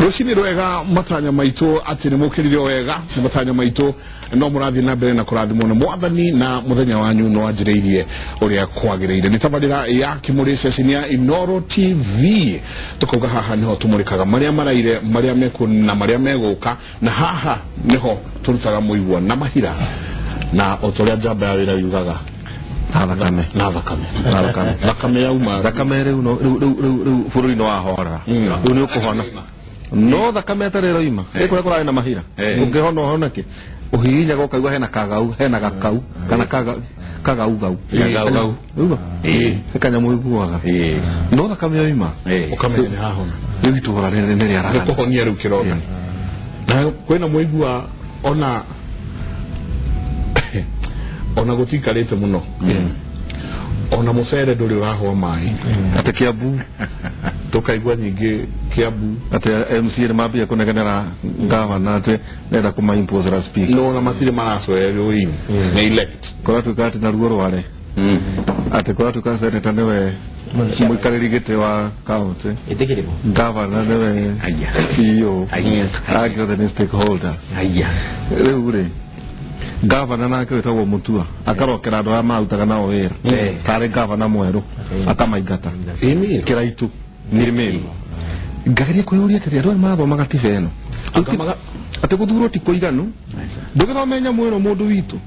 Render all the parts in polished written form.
Rũcinĩ rwega matanya maitũ atĩ nĩ mũkĩrire wega nĩ matanya maitũ no mũrathiĩ na mbere na kũrathimwo nĩ mwathani na mũthenya wanyu no wanjĩrĩirie ũrĩa kwagĩrĩire. Nĩ tabarĩra ya Kĩmũrĩ ceceni ya Inooro TV, tũkauga haha nĩho tũmũrĩkaga marĩa maraire, marĩa mekuo na marĩa megũka, na haha nĩho tũrutaga mũigua na mahira, na o ta ũrĩa njamba ya wĩra yugaga na thakame, na thakame, na thakame, thakame yauma, thakame rĩu no rĩu rĩu rĩu rĩu bũrũri nĩ wahora, rĩu nĩ ũkũhona, no thakame ĩtarĩ ĩroima ĩ kũrĩa kũrarĩ na mahira, ũngĩhona ũhoneke ũhihinyaga ũkaigua hena kagau, hena gakau kana kagau gau, Kagau. Ũigua? Nĩ kanyamũ ũiguaga, no thakame yoima ũkamenya nĩ hahona, rĩu itũra rĩrĩ nĩ rĩaragana, nĩ kũhonia rĩu kĩronda. Na kwĩna mũigua ona ona gũtikarĩte mũno, ona mũcere ndũrĩ ũrahũa maĩ, atĩ Kiambu tũkaigua nyingĩ Kiambu atĩ MCA nĩ mambia kũnegenera gavana atĩ nenda kũma impose ra speaker, no ona matirĩ maracoya rũini nĩ elect, kũratuĩka atĩ naruo rware atĩ kũratuĩka senator nĩwe mũikarĩri gĩtĩ wa county, gavana nĩwe CEO, angĩ othe nĩ stakeholders. Rĩu rĩ gavana nake wĩtagwo Mutua akarokera andũ arĩa marutaga nao wĩra tarĩ gavana mwerũ akamaingata Kĩraitu nĩ Meru. Ngageria kwĩyũria atĩrĩ, andũ aya marathomaga gatiba ĩno atĩ gũthurwo ti kũiganu, ndũgĩthome nyamũ ĩno mũndũ witũ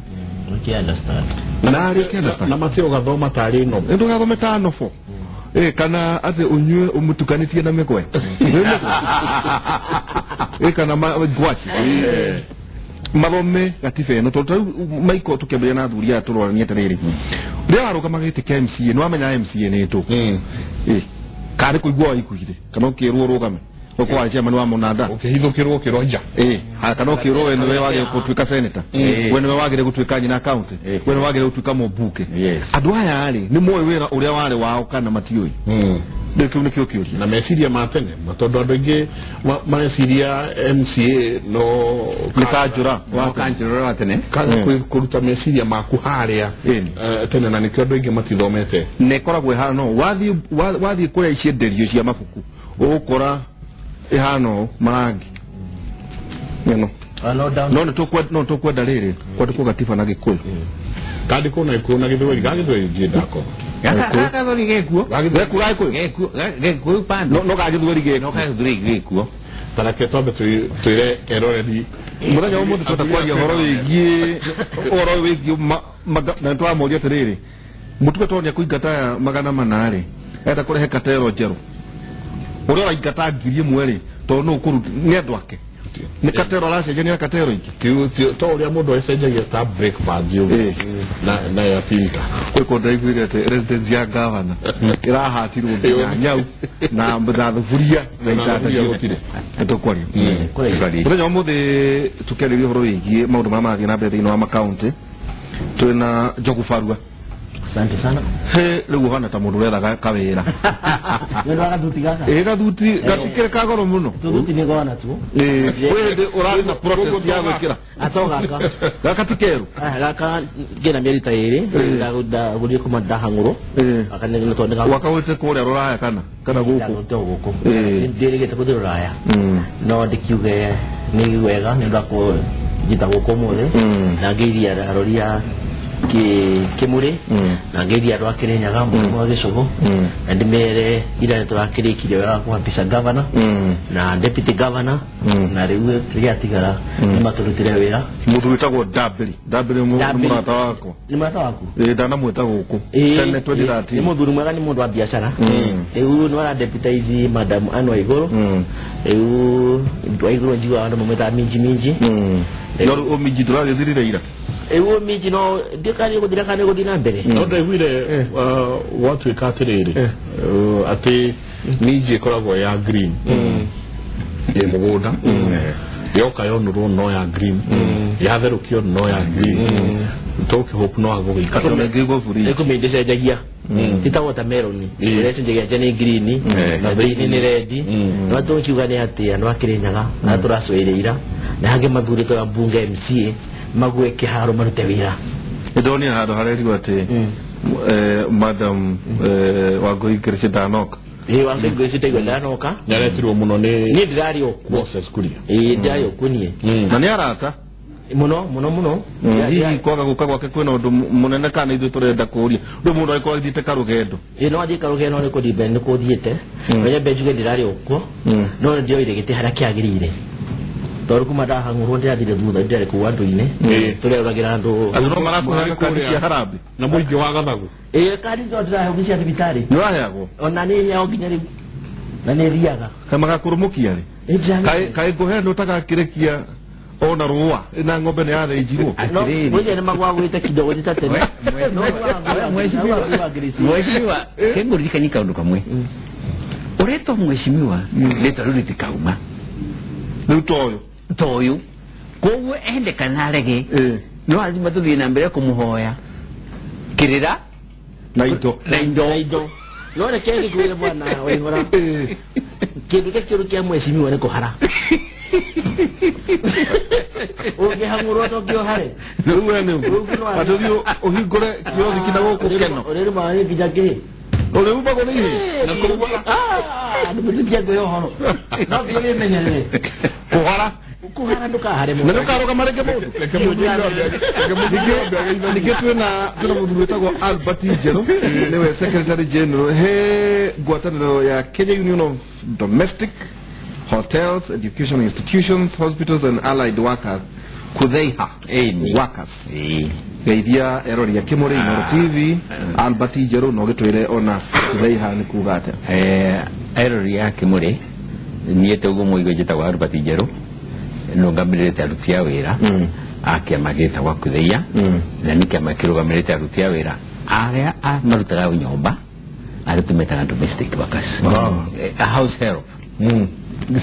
na matĩ ũgathoma tarĩ nobo, ndũgathome ta nobo kana atĩ ũnyue ũmũtukanĩtie na mĩgwe kana ngwaci, mathome gatiba ĩno tondũ rĩu maiko tũkĩambĩrĩria na athuri aya tũroranie atĩrĩrĩ, rĩrĩa warũgama gĩtĩ kĩa MCA nĩ wamenya MCA nĩ tũ karĩ kũigua waiguire kana ũkĩrwo ũrũgame ũkorwo warĩ chairman wa mũnanda ũkĩhithũkĩrwo ũkĩrwo nja, kana ũkĩrwo we nĩwe wagĩrĩire gũtuĩka senator, we nĩwe wagĩrĩire gũtuĩka nyina county, we nĩwe wagĩrĩire gũtuĩka mũmbunge. Andũ aya rĩ nĩ moĩ wĩra ũrĩa warĩ wao kana matiũĩ? Rĩu kĩu nĩkĩo kĩũria. Na meciria ma tene, tondũ andũ aingĩ mareciria MCA no nĩ kanjũra wa kanjũra wa tene, kũruta meciria maku harĩa tene, na nĩkĩo andũ aingĩ matithomete. Na ĩkoragwo ĩhana ũũ, wathiĩ kũrĩa cienderio cia mabuku ũgũkora ĩhana ũũ marangi ĩno, no nĩ tũkwenda rĩrĩ kwandĩkwo gatiba na Gĩkũyũ, kandĩkwo na Gĩkũyũ na Gĩthweri, ga Gĩthweri ndiĩ ndakora gagathweri gekuo, gekuo gekuo bado no ga Gĩthweri gekuo, no ga Gĩthweri gekuo. Tareke twambe twĩre eroreri mũthenya ũmũthĩ twenda kwaria ũhoro wĩgiĩ ũhoro wĩgiĩ na nĩtũramũria atĩrĩrĩ, mũtuge tondũ nĩekũingata aya 400 rĩ, enda kũrehe katero njerũ, ũrĩa ũraingata 1000 rĩ, tondũ nũ ũkũruta nĩ andũ ake, nĩ katero aracenjania katero ingĩ, to ũrĩa mũndũ acenjagia ta brake pads ũguo na ya filter. Kwĩ kũndũ ndaiguire atĩ residence ya gavana ĩrahatirwo nginya nyau na thuburia na itanda gũtirĩ. Nĩtũkwaria mũthenya wa ũmũthĩ tũkĩarĩria ũhoro wĩgiĩ maũndũ marĩa marathiĩ na mbere thĩinĩ wa makaũntĩ. Twĩna Njogu Barua. Asante sana. He rĩu ũhana ta mũndũ ũretha kawĩra. Nĩ wa gathuti gaka? Ĩ gathuti gatikĩrĩ ka goro mũno. Tũthuti nĩ gona tu. Kwĩ hĩndĩ ũrarĩ na protest ya gwĩkĩra. Ato gaka. Gaka ti kerũ? Gaka ngĩna mĩeri ta ĩrĩ, ndagũrire kuma ndahang'ũrwo. Gaka nĩ tondũ nĩ Wakagũrĩte kũrĩa rũraya kana gũkũ? Ndagũrĩte gũkũ. Ndĩrĩgĩte gũthiĩ rũraya. No ndĩkiuge nĩ wega nĩ ũndũ wa kũnjĩta gũkũ ũmũthĩ. Na ngeiria arori a Kĩmũrĩ, na ngeiria andũ a Kĩrĩnyaga mũrimũ wa Gĩcũgũ, na ndĩmere ira nĩtũrakĩrĩkirie wega kũhapisha governor na deputy governor, na rĩu kĩrĩa nĩ matũrutire wĩra. Mũthuri wĩtagwo Ndambĩri, Ndambĩri nĩ mũrata wakwa. Nĩ mũrata waku? Ĩĩ, ndanamwĩta gũkũ tene 2013. Nĩ mũthuri mwega, nĩ mũndũ wa biacara. Rĩu nĩ aradeputize Madam Anne Waigũrũ. Rĩu Waigũrũ njiguaga andũ mamwĩtaga Minji Minji. No rĩu Minji ndũragĩthirire ira? Rĩu Minji no ndiũĩ gũthira kana nĩ gũthiĩ na mbere. No ndaiguire gwatuĩka atĩrĩrĩ atĩ minji ĩkoragwo ya green ĩ mũgũnda, yoka yonũrwo no ya green, yatherũkio no ya green, tũkĩhope no agũgĩikara. Ĩkũmĩnjĩ cenjagia ti ta watermelon ũrĩa cenjagia nja nĩ green na thĩinĩ nĩ red. No tũkiuga nĩ atĩ andũ a Kĩrĩnyaga arĩa tũracoeire ira na hangĩ mathurĩtwo ambunge MCA mague kĩharo marute wĩra. Nĩndonire handũ harerirwo atĩ Madam Wangũi Ngĩrĩci ndanoka Ĩĩ wa Kĩngũĩ citaigua ndanoka. Nĩaretirwo mũno nĩ Niĩ ndĩrarĩ o kuo. Moses Kuria. Ĩĩ ndĩrarĩ o kuo niĩ. Na nĩ arata. Mũno mũno mũno. Hihi kwaga gũka gwake kwĩna ũndũ mũnene kana ithuĩ tũrenda kũũria. Rĩu mũndũ agĩkorwo athiĩte karũgendo. Ĩĩ no athiĩ karũgendo nĩ kũthiĩ mbere nĩ kũthiĩte. No nyambe njuge ndĩrarĩ o kuo. No nĩndĩoire gĩtĩ harĩa kĩagĩrĩire. Tondũ kuma ndahang'ũrwo ndĩrathire thutha ndĩrarĩ kũu andũ-inĩ. Tũreroragĩra andũ. Andũ no marakũheaga kandi cia harambee. Na mũingĩ wa gathagu. Ĩĩ kandi no ndĩraheo cia thibitarĩ. Nĩ ũraheagwo? Ona nĩ nyao nginya rĩu. Na nĩ thiaga. Kaĩ magakũrũmũkia rĩ? Kaĩ ngũhe nĩ ũtagakĩrekia ona rũa na ng'ombe nĩ yathĩnjirwo. Mwĩje nĩ magwagwĩte kidogo ta tene. Mheshimiwa, kĩngũririkania kaũndũ kamwe. Ũretwo mheshimiwa rĩtwa rĩu rĩtikauma. Rĩu toyũ. Toyũ. Koguo ende kana arege no lazima tũthiĩ na mbere kũmũhoya kĩrĩra na indo. Na indo. No reke ngĩkwĩre bwana Waihũra. Kĩndũ kĩa kĩũru kĩa mheshimiwa nĩ kũhara. Ũngĩhang'ũrwo to kĩohare. Rĩu we nĩ ũguo. Atũthiĩ ũhingũre kiothiki na gũkũ Keno. Ũrĩrĩ maĩ nginya kĩ? Ũrĩumagwo nĩ ihĩĩ. Na kũu. Ndĩmũthiĩ ngwĩre ũhoro. No nginya wĩmenyerere. Kũhara. Kũhara ndũkahare mũno. Na ndũkarũgama rĩngĩ mũndũ. Ningĩ twĩna mũthuri wĩtagwo Albert Njerũ, nĩwe Secretary General he ngwatanĩro ya Kenya Union of Domestic Hotels, Education Institutions, Hospitals and Allied Workers, Kutheiha Workers. Geithia erori ya Kĩmũrĩ Inooro TV, Albert Njerũ no gĩtwĩre ona Kutheiha nĩ kuga atĩa. Erori ya Kĩmũrĩ niĩ toguo mũigo njĩtagwo Albert Njerũ, nũgamĩrĩrĩte aruti a wĩra a kĩama gĩtagwo Kutheia, na nĩ kĩama kĩrũgamĩrĩte aruti a wĩra arĩa marutaga nyũmba, arĩa tũmetaga domestic workers, house help,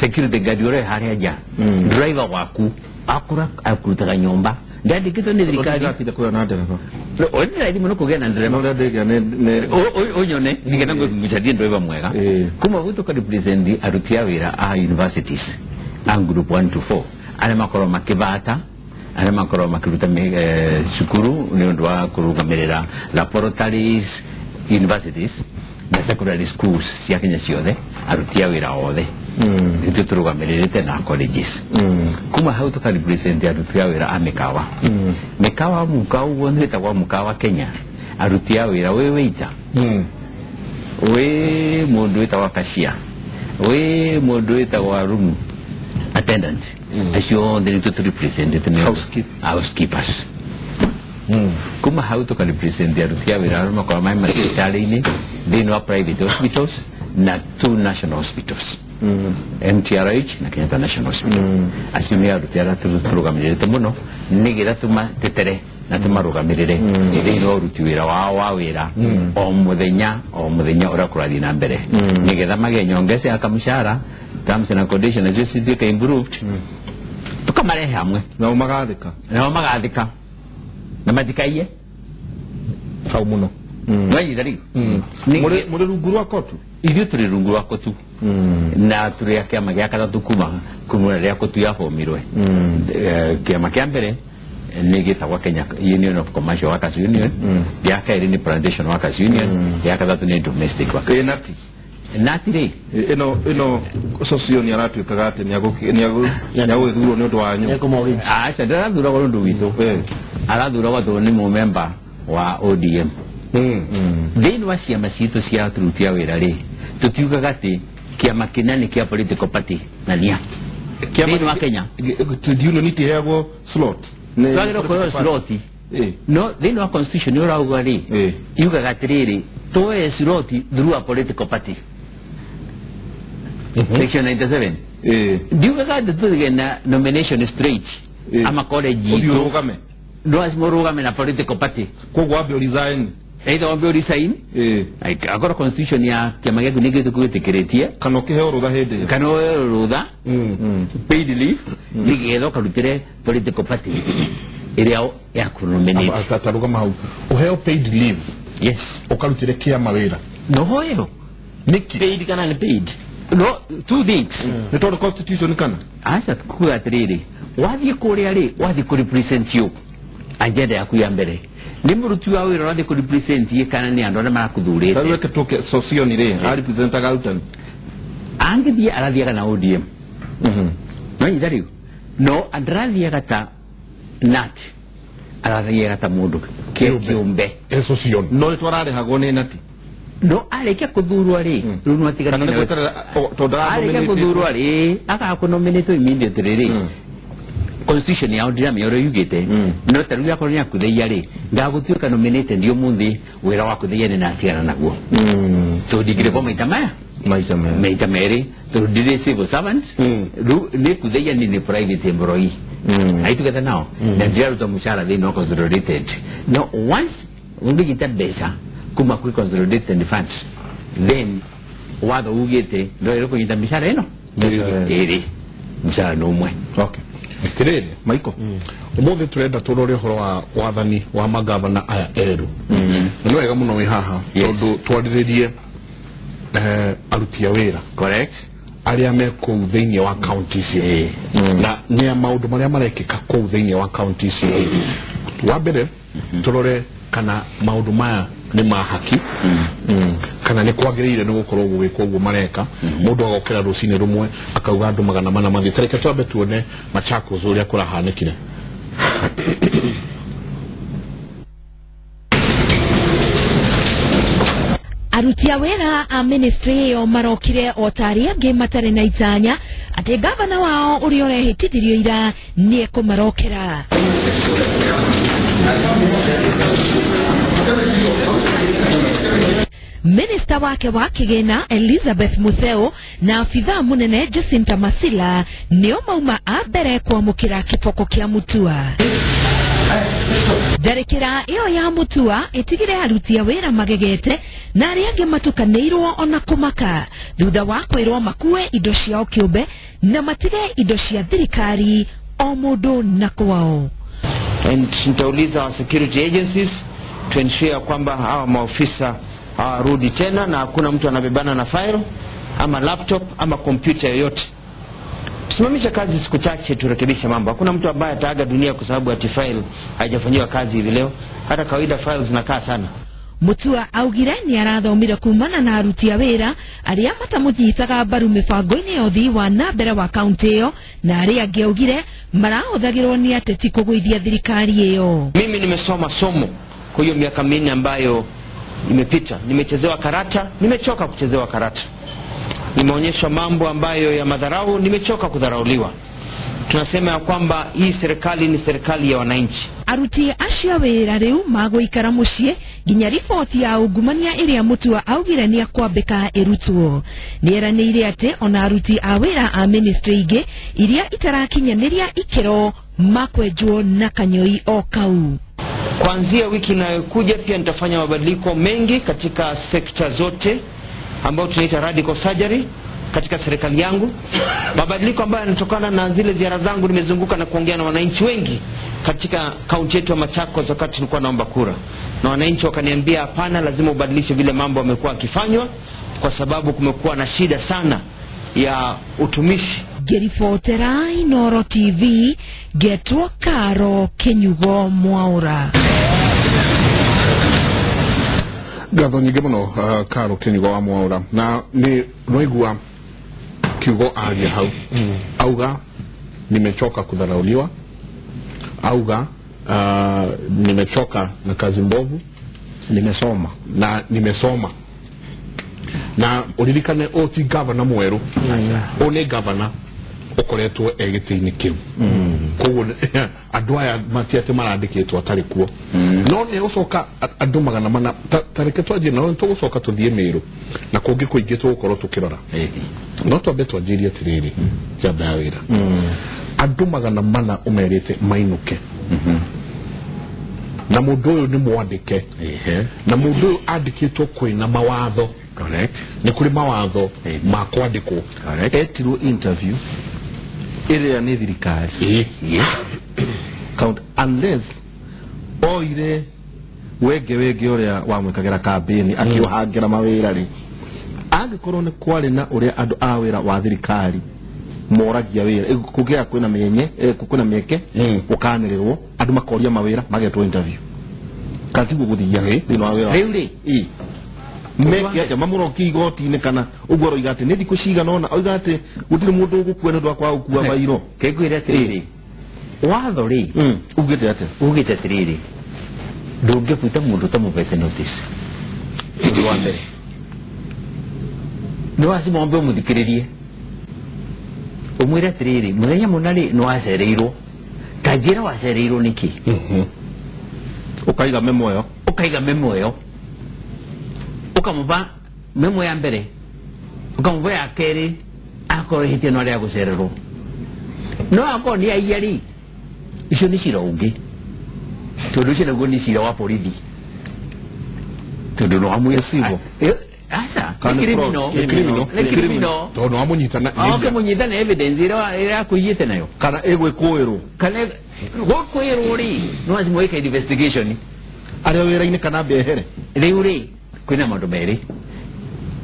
security guard ũrĩa harĩa nja, driver waku akũra akũrutaga nyũmba ndandĩkĩtwo nĩ thirikari. Ũrĩ mũno kũgĩa na ndereba. Ũnyone nĩgetha ngũcarie driver mwega. Kuma hau tũka represent aruti a wĩra a universities a group 1 to 4 arĩa makorwo makĩbata, arĩa makorwo makĩruta cukuru nĩ ũndũ wa kũrũgamĩrĩra laboratories, universities na secondary schools cia Kenya ciothe, aruti a wĩra othe nĩtũ tũrũgamĩrĩrĩte na colleges. Kuma hau tũka represent aruti a wĩra a mĩkawa. Mĩkawa mũkawa ũguo nĩwĩtagwo mũkawa Kenya, aruti a wĩra wĩ waiter, wĩ mũndũ wĩtagwo cashier, wĩ mũndũ wĩtagwo room attendant, acio othe nĩtũ tũrepresentete nĩ housekeepers. Kuma hau tũka represent aruti a wĩra arĩa makoragwo marĩ mathibitarĩ-inĩ thĩinĩ wa private hospitals na 2 national hospitals, MTRH na Kenyatta National Hospital. Acio nĩ aruti arĩa tũrũgamĩrĩrĩte mũno nĩgetha tũmatetere na tũmarũgamĩrĩre thĩinĩ wa ũruti wĩra wao wa wĩra o mũthenya o mũthenya ũrĩa kũrathiĩ na mbere, nĩgetha magĩe nyongeza ya kamshahara, terms and conditions nacio cituĩke improved, tũkamarehe hamwe nao magathĩka, nao magathĩka na matikaiye hau mũno. Wanyita rĩu? Mũrĩ rungu rwa kotu? Ithuĩ tũrĩ rungu rwa kotu na tũrĩ a kĩama gĩa gatatũ kuma rĩrĩa kotu yabomirwe. Kĩama kĩa mbere nĩ gĩtagwo Kenya Union of Commercial Workers Union, gĩa kerĩ nĩ Plantation Workers Union, gĩa gatatũ nĩ Domestic Workers. Ĩ nati? Nati rĩ? Ĩno socio nĩ aratuĩkaga atĩ nĩagũgĩthurwo nĩ ũndũ wanyu. Aca, ndarathuragwo nĩ ũndũ witũ. Arathuragwo tondũ nĩ mũmemba wa ODM. Thĩinĩ wa ciama citũ cia aruti a wĩra rĩ, tũtiugaga atĩ kĩama kĩna nĩ kĩa political party na nĩa. Thĩinĩ wa Kenya union itiheagwo slot. Twagĩrĩirwo kũheo slot. No thĩinĩ wa constitution ũrauga rĩ, yugaga atĩrĩrĩ, tuoe slot through a political party. Section 97. Ndiugaga atĩ tũgĩe na nomination straight ama college itũ. Ũrũgame. No lazima ũrũgame na political party. Koguo wambe ũresign. Either wambe ũresign, akorwo constitution ya kĩama gĩaku nĩ gĩtĩkĩrĩtie, kana ũkĩheo rũtha hĩndĩ ĩyo, kana ũheo rũtha paid leave nĩgetha ũkarutĩre political party ĩrĩa ya kũnominate. Tarũgama hau, ũheo paid leave, yes, ũkarutĩre kĩama wĩra. No hoeo Nĩkĩ? Paid kana nĩ paid? No, two things. Nĩ tondũ constitution kana? Aca, kuga atĩrĩrĩ, wathiĩ kũrĩa rĩ, wathiĩ kũ represent you Agenda yaku ya mbere nĩ mũruti wa wĩra ũrathiĩ kũ represent ye kana nĩ andũ arĩa marakuthurĩte. Rĩu reke tũke Sosioni rĩ a representaga arutani angĩthiĩ arathiaga na ODM. No nyita rĩu no andarathiaga ta nat arathiaga ta mũndũ kĩũmbe Sosioni no nĩ twararĩhagwo nĩ nati no arĩkia kũthurwo rĩ rĩu no atigana arĩkia kũthurwo rĩ agakũ-nominate immediately rĩ constitution yao ndiramenya ũrĩa yugĩte no ta rĩu akorwo nĩ akũtheia rĩ ndagũtuĩka nominated ndio mũthĩ wĩra wa kũtheia nĩ natigana naguo tondũ ndingĩrĩhwo maita maya maita merĩ tondũ ndirĩ civil servant rĩu nĩ kũtheia nĩ private employee. Are you together now? Na ndiraruta mũcara thĩinĩ wa consolidated. No once ũngĩnyita mbeca kuma kwĩ consolidated funds then watho ugĩte ndwagĩrĩirwo kũnyita mĩcara ĩno ĩrĩ mũcara nĩ ũmwe. Okay. Atirĩrĩ Michael, ũmũthĩ tũrenda tũrore ũhoro wa wathani wa magavana aya erũ. Nĩ wega mũno wĩ haha tondũ twarĩrĩrie aruti a wĩra. Correct. Arĩa me kũu thĩinĩ wa county icio na nĩ maũndũ marĩa marekĩka kũu thĩinĩ wa county icio. Wa mbere tũrore kana maũndũ maya nĩ ma haki kana nĩ kwagĩrĩire nĩ gũkorwo gũgĩkwo ũguo mareka. Mũndũ agokĩra rũcinĩ rũmwe akauga andũ 400 mathiĩ. Ta reke twambe tuone Machakos ũrĩa kũrahanĩkire. Aruti a wĩra a ministry ĩyo marokire o ta arĩa angĩ matarĩ na itanya atĩ gavana wao ũrĩa ũrehĩtithirio ira nĩ ekũmarokera. Minista wake wa kĩgĩna Elizabeth Museo na abithaa mũnene Jacinta Masila nĩo mauma a mbere kwamũkĩra kĩboko kĩa Mutua. Tharĩkĩra ĩyo ya Mutua ĩtigire aruti a wĩra magegete na arĩa angĩ matukanĩirwo ona kũmaka thutha wa kwĩrwo makue indo ciao kĩũmbe na matige indo cia thirikari o mũndũ na kwao. And nitauliza security agencies to ensure kwamba hawa maofisa hawarudi tena na hakuna mtu anabebana na file ama laptop ama kompyuta yoyote. Tusimamishe kazi siku chache turekebishe mambo. Hakuna mtu ambaye ataaga dunia kwa sababu ati file haijafanyiwa kazi hivi leo. Hata kawaida files zinakaa sana. Mutua augire nĩ arathomire kumana na aruti a wĩra arĩa matamũnyitaga mbaru mĩbango-inĩ ya ũthii wa na mbere wa kaunti ĩyo na arĩa angĩ augire marahũthagĩrwo nĩ ateti kũgũithia thirikari ĩyo. Mimi nimesoma somo kwa hiyo miaka minne ambayo imepita. Nimechezewa karata, nimechoka kuchezewa karata. Nimeonyeshwa mambo ambayo ya madharau, nimechoka kudharauliwa. Tunasema ya kwamba hii serikali ni serikali ya wananchi. Aruti acio a wĩra rĩu magũikara mũciĩ nginya riboti ya ungumania ĩrĩa Mutua augire nĩ akwambĩka ĩrutwo. Nĩeranĩire atĩ ona aruti a wĩra a ministry ingĩ iria itarakinyanĩria ikĩro makwenjwo na kanyoi o kau. Kuanzia wiki inayokuja pia nitafanya mabadiliko mengi katika sekta zote ambayo tunaita radical surgery katika serikali yangu. Mabadiliko ambayo yanatokana na zile ziara zangu, nimezunguka na kuongea na wananchi wengi katika kaunti yetu ya Machakos wakati nilikuwa naomba kura. Na wananchi wakaniambia hapana, lazima ubadilishe vile mambo yamekuwa yakifanywa kwa sababu kumekuwa na shida sana ya utumishi. Ngĩribotera Inooro TV ngetwo Karo Kinyugo Mwaura. Ngatho nyingĩ mũno Karo Kinyugo wa Mwaura. Na nĩ nwaigua kiugo aria hau auga nimechoka kudharauliwa, auga nimechoka na kazi mbovu, nimesoma na nimesoma. Na uririkane o ti gavana mweru o nĩ gavana ũkoretwo e gĩtĩ-inĩ kĩu. Koguo andũ aya mati atĩ marandĩkĩtwo atarĩ kuo. No nĩ gũcoka andũ 400 ta reke twanjie na tũgũcoka tũthiĩ Mĩrũ na kũngĩ kũingĩ tũgũkorwo tũkĩrora. No twambe twanjĩrie atĩrĩrĩ njamba ya wĩra. Andũ 400 ũmerĩte mainũke. Na mũndũ ũyũ nĩ mwandĩke. Na mũndũ ũyũ andĩkĩtwo kwĩna mawatho. Correct. Nĩ kũrĩ mawatho ma kwandĩkwo. Correct. Etirwo interview ĩrĩa nĩ thirikari. Count unless oire wenge wenge ũrĩa wamwĩkagĩra campaign akĩũhangĩra mawĩra rĩ, angĩkorwo nĩ kwarĩ na ũrĩa andũ a wĩra wa thirikari Moragia wĩra kũgĩa kwĩna mĩenye kwĩna mĩeke gũkanĩrĩrwo andũ makoria mawĩra magetwo interview kana tiguo gũthiaga thĩinĩ wa wĩra rĩu rĩ meke atĩa mamũrokie igoti-inĩ kana ũguo aroiga atĩ nĩ thikũ cigana ũna oiga atĩ gũtirĩ mũndũ ũgũkua nĩ ũndũ wa kwaga gũkua bairũ kĩngwĩre atĩrĩrĩ watho rĩ ugĩte atĩa ugĩte atĩrĩrĩ ndũngĩbuta mũndũ ũtamũhete notice ũndũ wa mbere nĩ wacima wambe ũmũthikĩrĩrie umwire atiriri muthenya muna ri no wacereirwo ta njira wacereirwo niki ukaiga memo ĩyo ukaiga memo ĩyo ukamuba memo ya mbere ukamuba ya keri akorwo hitie no aria gucererwo no akorwo ni aiya ri icio ni cira ungi tondu ucio naguo ni cira wa borithi tondu no amwe civil aca nĩ criminal tondu amunyita na amunyita na evidence ira akuiyite nayo kana igwikwirwo kana gwikwirwo ri no lazima wike investigation aria wira-ini kana mbehere riu ri kwina maundu meri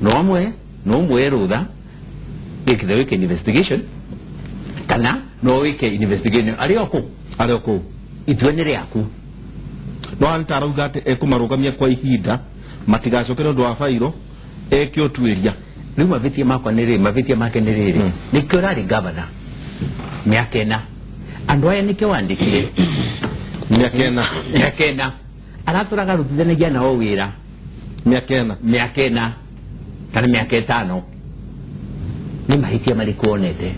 no amwe no mwe rutha wikithe wike investigation kana no wike investigation aria ku itua nĩ rĩaku no antarauga atĩ ekũmarũgamia kwa ihinda matigacokere ũndũ wa bairũ eke ũtuĩria rĩu mavĩtia makwa nĩ rĩrĩ mavĩtia make nĩ rĩrĩ nĩkĩo ũrarĩ gavana mĩaka ĩna andũ aya nĩkĩo wandĩkire mĩaka ĩna aratũraga arutithanagia nao wĩra mĩaka ĩna kana mĩaka ĩtano nĩ mahĩtia marĩkũ onete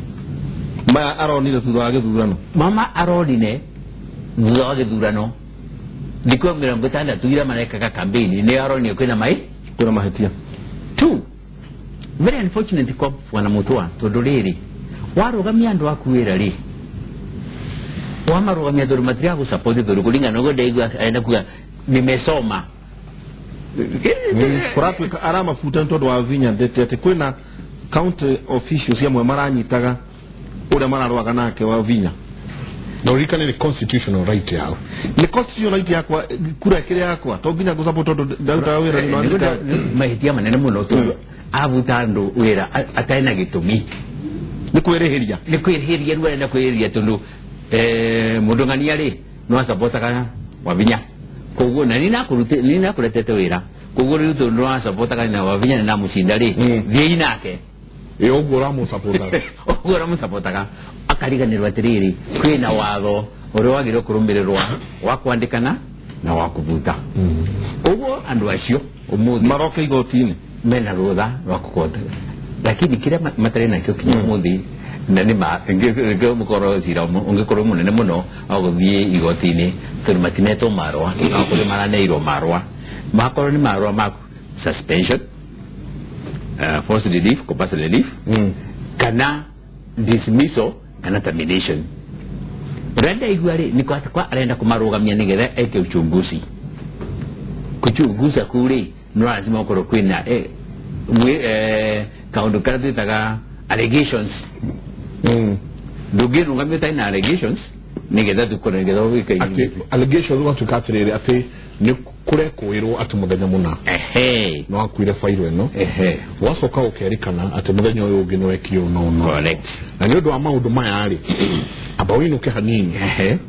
maya aronire thutha wa gĩthurano mama aronire thutha wa gĩthurano thikũ 60 iria marekaga campaign nĩ aronire kwĩna mai kwĩna mahĩtia. Two, very unfortunate kwa Bwana Mutua tondu riri warugamia andu aku wira ri wamarugamia tondu matiria gusupport tondu kuringana uguo ndaigua arenda kuga nimesoma kuratuika aramabuta tondu wa vinya ndete ati kwina county officials amwe maranyitaga uria mararwaga nake wa vinya na uririkane ni constitutional right yao ni constitutional right yakwa kura ikiri yakwa to nginya gusupport tondu ndarutaga wira ni mahitia manene muno tondu abuta andu wira atarĩ na gĩtũmi ni kwĩrĩhĩria ni kwĩrĩhĩria rĩu arenda kwĩrĩhĩria tondu mũndũ ng'ania rĩ no asapotaga Wavinya koguo na nina kũretete wĩra koguo rĩu tondu no asapotaga na Wavinya na mũcinda rĩ thiĩi nake ĩ ũguo ũramũsapotaga ũguo ũramũsapotaga akariganĩrwo atĩrĩrĩ kwĩna watho ũrĩa wagĩrĩirwo kũrũmĩrĩrwo wa kwandĩkana na wa kũbuta koguo andũ acio ũmũthĩ maroke igoti-inĩ mena rũtha rwa kũkota lakini kĩrĩa matarĩ nakĩo kinya ũmũthĩ na nĩ ma ũngĩkorwo cira ũngĩkorwo mũnene mũno wa gũthiĩ igoti-inĩ tondũ matinetwo marũa kũrĩ maraneirwo marũa makorwo nĩ marũa ma suspension forced relief compulsory relief kana dismissal kana termination ũrĩa ndaigua rĩ nĩ kwa arenda kũmarũgamia nĩgetha eke uchunguzi kuchunguza kuu rĩ no lazima ũkorwo kwĩna kaũndũ karĩa twĩtaga allegations ndũngĩrũgamio ũtarĩ na allegations nĩgetha tũkorwo nĩgetha ũgĩke atĩ allegations ũgatuĩka atĩrĩrĩ atĩ nĩ kũrekũĩrwo atĩ mũthenya mũna no akuire bairũ ĩno wacoka ũkerĩkana atĩ mũthenya ũyũ ũngĩ nĩ wekire ũũ na ũũ correct na nĩ ũndũ wa maũndũ maya rĩ amba ũinũke hanini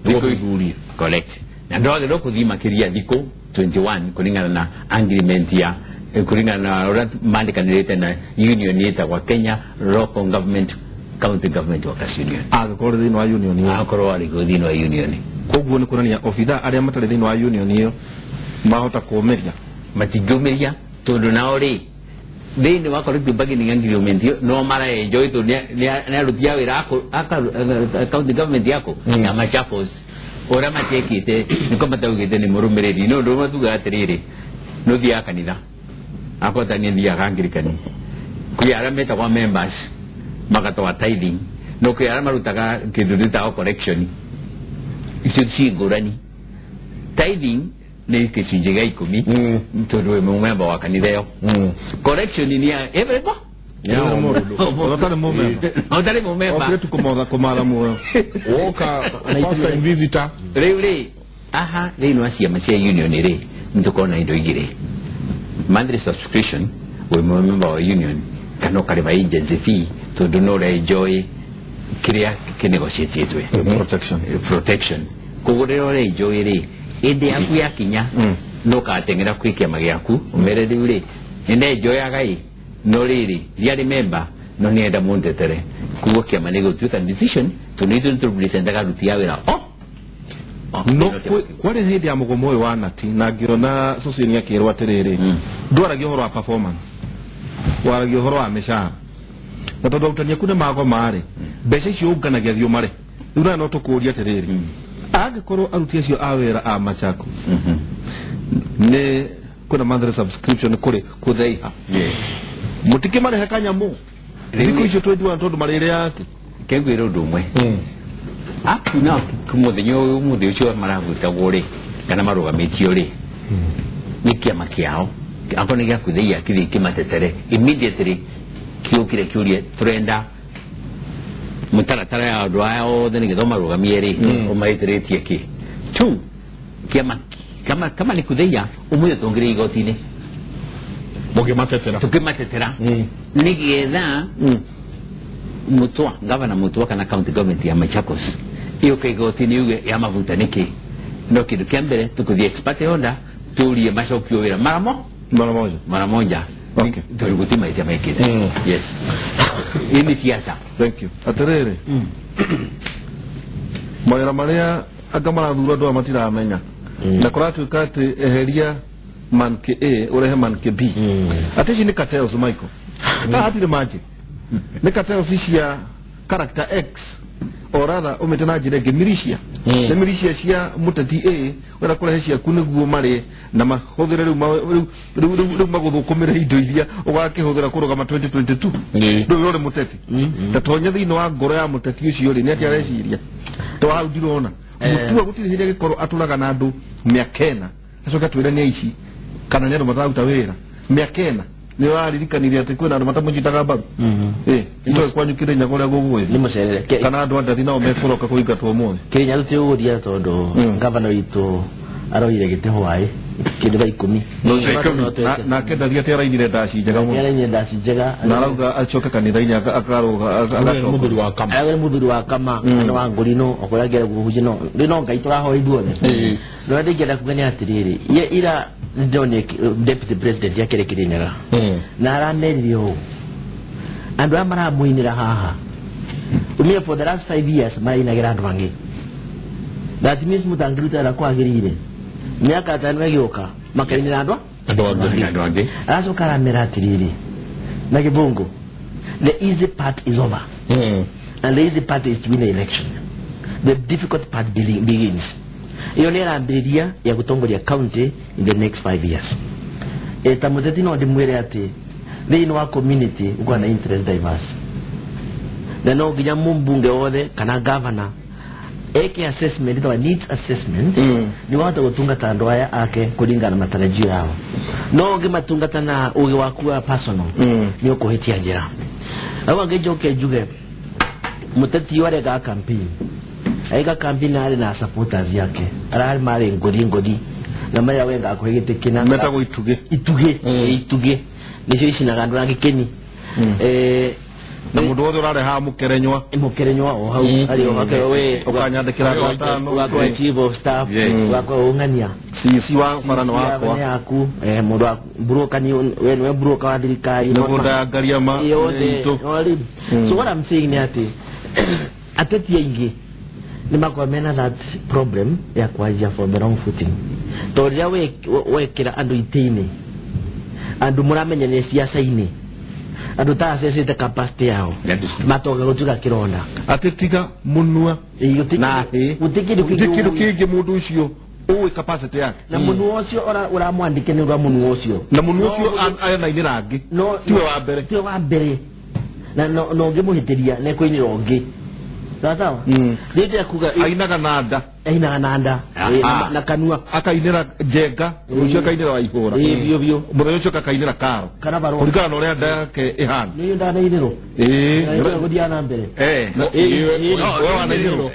ũthuthurie correct na ndwagĩrĩirwo kũthiĩ makĩria thikũ 21 kũringana na agreement ya kũringana na ũrĩa mandĩkanĩrĩte na union ĩtagwo Kenya Local Government County Government Workers Union angĩkorwo thĩinĩ wa union ĩyo akorwo arĩ thĩinĩ wa union koguo nĩ kuonania obithaa arĩa matarĩ thĩinĩ wa union ĩyo mahota kũũmĩria matingĩũmĩria tondũ nao rĩ thĩinĩ wa collective bargaining agreement ĩyo no maraenjoy tondũ nĩ aruti a wĩra a county government yako ya Machakos ũrĩa matiĩkĩte nĩko mataugĩte nĩ mũrũmĩrĩri no ũndũ matugaga atĩrĩrĩ nĩ ũthiaga kanitha akorwo ta niĩ thiaga Anglican kwĩ arĩa metagwo members magatoa tithing no kwĩ arĩa marutaga kĩndũ gĩtagwo collection icio ci ngũrani tithing nĩ gĩcunjĩ gĩa 10 tondũ wĩ mũmemba wa kanitha ĩyo collection nĩ ya everybody ũtarĩ mũmemba okire tu kũmatha muoyo woka first time visitor rĩu rĩ aha thĩinĩ wa ciama cia union rĩ nĩtũkorwo na indo igĩrĩ monthly subscription wĩ mũmemba wa union kana ũkarĩha agency fee tondũ no ũrenjoy kiria kinegotiatitwe protection koguo rĩrĩa ũrenjoy rĩ ĩndĩ yaku yakinya no kateng'era kwĩ kĩama gĩaku ũmere rĩu rĩ nĩndenjoyaga ĩ no rĩrĩ ndiarĩ member no nĩenda mũndetere koguo kĩama nĩ gũtuĩka decision tondũ ithuĩ nĩtũrepresentaga aruti a wĩra o no kwarĩ hĩndĩ ya mũgomo ũyũ wa nati na ngĩona Sosini akĩrwo atĩrĩrĩ ndwaragia ũhoro wa performance waragia ũhoro wa mĩcara na tondũ arutani aku nĩ magoma rĩ mbeca icio ũnganagia thiĩ ũmarĩhe rĩu nawe no tũkũũrie atĩrĩrĩ angĩkorwo aruti acio a wĩra a Machakos nĩ kwĩna monthly subscription kũrĩ kũtheiha mũtikĩmarĩhe kanyamũ thikũ icio 21 tondũ marĩrĩa atĩ kengwĩra ũndũ ũmwe up to now mũthenya ũyũ mũthĩ ũcio marabutagwo rĩ kana marũgamĩtio rĩ nĩ kĩama kĩao akorwo nĩ gĩa kwĩtheia kĩthiĩ kĩmatetere immediately kĩũkire kĩũrie tũrenda mũtaratara ya andũ aya othe nĩgetha ũmarũgamie rĩ ũmaĩtĩrĩtie kĩ two kĩama kama nĩ kũtheia ũmũthĩ tũngĩrĩ igoti-inĩ mũkĩmatetera tũkĩmatetera nĩgetha Mutua gavana Mutua kana county government ya Machakos iyo igoti-inĩ yuge ya mavuta nĩkĩ no kĩndũ kĩa mbere tũkũthiĩ ex parte order tũrie macokio wĩra mara moja okay tondũ gũtirĩ mahĩtia mekĩte yes ĩ nĩ siasa thank you atĩrĩrĩ mawĩra marĩa anga marathura andũ aya matiramenya na kũratuĩka atĩ eheria man K A ũrehe man K B atĩ ici nĩ cartels Michael haha hatirĩ magic nĩ cartels cia character X or rather ũmĩte na njĩra ĩngĩ militia nĩ militia cia mũteti A wenda kũrehe ciaku nĩguo marĩe na mahũthĩre rĩu magũthũkũmĩre indo iria ũgakĩhũthĩra kũrũgama 2022 rĩu ũrĩ mũteti ta tonya thĩinĩ wa ngoro ya mũteti ũcio rĩ nĩ atĩa areciria to hau ndirona Mutua gũtirĩ hĩndĩ agĩkorwo atũraga na andũ mĩaka ĩna acoke atwĩre nĩ aici kana nĩ andũ matararuta wĩra mĩaka ĩna nĩ waririkanire atĩ kwĩna andũ matamũnyitaga mbaru nĩtoĩ kwanyu Kĩrĩnyaga ũrĩa gũgũĩthiĩ nĩ mũcerere kana andũ a ndathi nao mekũroka kũingatwo ũmũthĩ Kĩrĩnyaga tũtigũgũthiĩ tondũ gavana witũ aroire gĩtĩ hwaĩ kĩndũ thaa ikũmi nake ndathi atĩ arainire ndaci njega mũno arainire ndaci njega na arauga acoke kanitha-inĩ akarũga mũthuri wa kama arauga mũthuri wa kama na wa ngũrinũ okorwo angĩenda kũhunjia no rĩu no Ngai tũrahoya ithuothe no ũrĩa ndingĩenda kuga nĩ atĩrĩrĩ ira ndĩronire deputy president akĩrĩ Kĩrĩnyaga na aramerire ũũ andũ aya maramũinĩra haha umire for the last 5 years marainagĩra andũ angĩ that means mũtangĩruta wĩra kwagĩrĩire mĩaka ĩtano ĩgĩũka makainĩra andũ angĩ aracoka aramera atĩrĩrĩ na gĩbũngũ the easy part is over and the easy part is to win the election the difficult part begins iyo nĩ ĩrambĩrĩria ya gũtongoria county in the next 5 years ta mũteti no ndĩmwĩre atĩ thĩinĩ wa community ũkoragwo na interest diverse na no nginya mũmbunge wothe kana governor eke assessment ĩtagwo needs assessment nĩ wahota gũtungata andũ aya ake kũringana na matarajio yao no ũngĩmatungata na ũgĩ waku wa personal nĩ ũkũhĩtia njĩra hau angĩnjoke njuge mũteti ũyũ areka campaign aika campaign arĩ na supporters yake ararĩ marĩ ngũthi ngũthi na marĩa wendaga kũhe gĩtĩ kĩna metagwo itugĩ itugĩ itugĩ nĩcio icinaga andũ na gĩkeni na mũndũ wothe ũrarehaga mũkerenywa mũkerenywa o hau arĩ o hakerwo we ũkanyandĩkĩra andũ atano ũgakorwo chief of staff ũgakorwo ũng'ania CC wa bara nĩ wakwa yaku mũndũ wa broker ni we nĩwe broker wa thirikari mĩgũnda ya Ngariama yothe so what I'm saying nĩ atĩ ateti aingĩ nĩ makoragwo mena that problem ya kwanjia for the wrong footing tondũ rĩrĩa wekĩra andũ itĩ-inĩ andũ mũramenyania ciaca-inĩ andũ taracecete capacity yao matoga gũtuĩka kĩronda atĩ tiga mũnua na hĩ gũtirĩ kĩndũ kĩngĩ mũndũ ũcio ũĩ capacity yake na mũnua ũcio ũramwandĩke nĩ ũra mũnua ũcio na mũnua ũcio anainĩra angĩ tiwe wa mbere tiwe wa mbere na na ũngĩmũhĩtĩria nĩ kũinĩra ũngĩ sawa sawa rĩrĩa kuga ainaga na nda ainaga na nda na kanua akainĩra njenga rũciũ akainĩra Waihũra biũ biũ mũthenya ũcio akainĩra karo kana barũa kũringana na ũrĩa nda yake ĩhana nĩ ndanainĩrwo gũthiaga na mbere we wanainĩrwo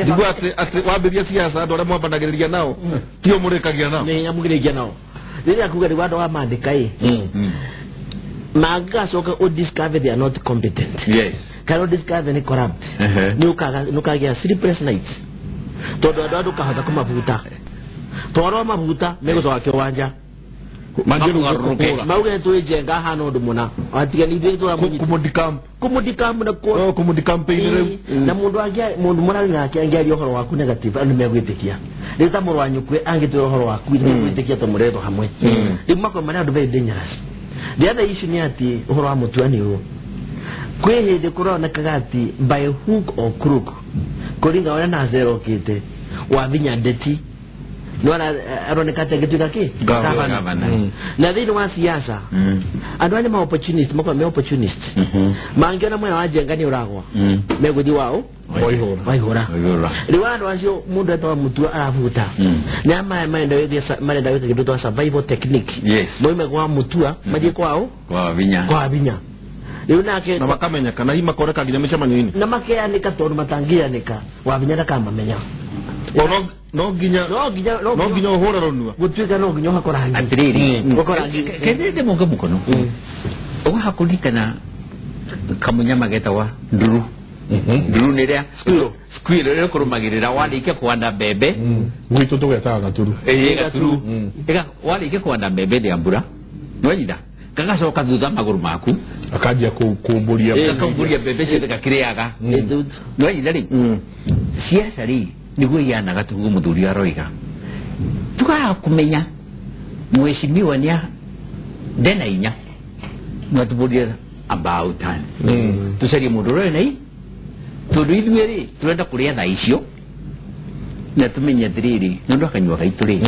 njigua atĩ wambĩria siasa andũ arĩa mwambanagĩrĩria nao tio mũrĩkagia nao nĩ mũrĩkagia nao rĩrĩa kuga rĩu andũ amandĩka ĩ mangĩgacoka ũ discover they are not competent. Yes. Kana discover ni corrupt. Ni ukaga sleepless nights. Tondu andu andu kahota kumabuta. Twaro mabuta megucoka kiwanja. Mauge tuijenga hana undu muna. Atiga ni ithuĩ tũramũnyita. Kumudicamp na ko. Kumudicamp na mundu angia mundu murari nake angiaria uhoro waku negative andu megwitikia. Riu ta mũrũ wa nyũkwe angĩtwĩra ũhoro waku nĩmegwĩtĩkia to mũretwo hamwe. Rĩu makorwo marĩ andũ very dangerous. The other issue nĩ atĩ ũhoro wa Mutua nĩ ũũ. Kwĩ hĩndĩ kũronekaga atĩ by hook or crook kũringa ũrĩa Nasser okĩte Wavinya Ndeti no aroneka atĩ agĩtuĩka kĩ? Gavana. Na thĩinĩ wa siasa andũ aya nĩ ma opportunist, makorwo me opportunist. Mangĩona mwena wa Njenga nĩ ũragwa megũthiĩ wao Waihũra. Rĩu andũ acio mũndũ etagwo Mutua arabuta nĩ aya marenda gwĩka kĩndũ twa survival technique. Moime kwa Mutua mathiĩ kwao kwa Wavinya. Rĩu nake na makamenya kana hihi makoreka nginya mĩcemanio-inĩ na makeanĩka tondũ matangĩanĩka Wavinya ndakamamenya. No nginya ũhũre rũnua gũtuĩka no nginya ũhakwo rangi. Atĩrĩrĩ ũhakwo rangi kethete mũnge mũkono ũgakũririkana kamunyama getagwa nduru. Nduru nĩ rĩa squirrel rĩrĩa kũrũmagĩrĩra warĩkia kũhanda mbembe gwitũ tũgetaga gaturu. Ĩĩ gaturu. Warĩkia kũhanda mbembe rĩa mbura nĩwanyita gagacoka thutha magũrũ maku akanjia kũmbũria gakũmbũria mbembe ciothe gakĩrĩaga. Nĩwanyita rĩ siasa rĩ nĩguo ihanaga tuguo mũthuri aroiga tukaga kũmenya mheshimiwa nĩa ndena inya nwatũbũrie about time tũcarie mũndũ ũrĩa wĩna i tondũ ithuĩ rĩ tũrenda kũrĩa thaa icio na tũmenye atĩrĩrĩ nĩ ũndũ akanyua gaitũ rĩ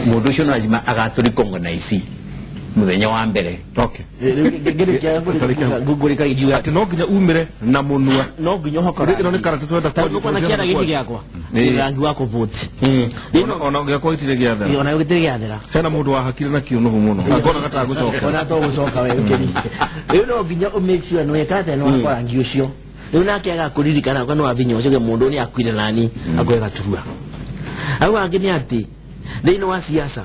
mũndũ ũcio no lazima agatũrecognize mũthenya wa mbere. Okay. Atĩ no nginya umĩre na mũnua no nginya ũhakwo rangi. Ĩno nĩ karata twenda kwaria. Tondũ kĩara gĩkĩ gĩakwa rangi wa kũvote. Ona gĩakwa gĩtirĩ gĩathera. Ona gĩtirĩ gĩathera. Hena mũndũ wahakire na kĩũnũhu mũno. Angona gatagũcoka. Ona togũcoka we ũkĩri. Rĩu no nginya ũ make sure nĩweka atĩa nĩwahakwo rangi ũcio. Rĩu nake agakũririkana okorwo nĩ Wavinya ũcio mũndũ nĩ akuire nani akũhe gaturwa. Hau hangĩ nĩ atĩ thĩinĩ wa siasa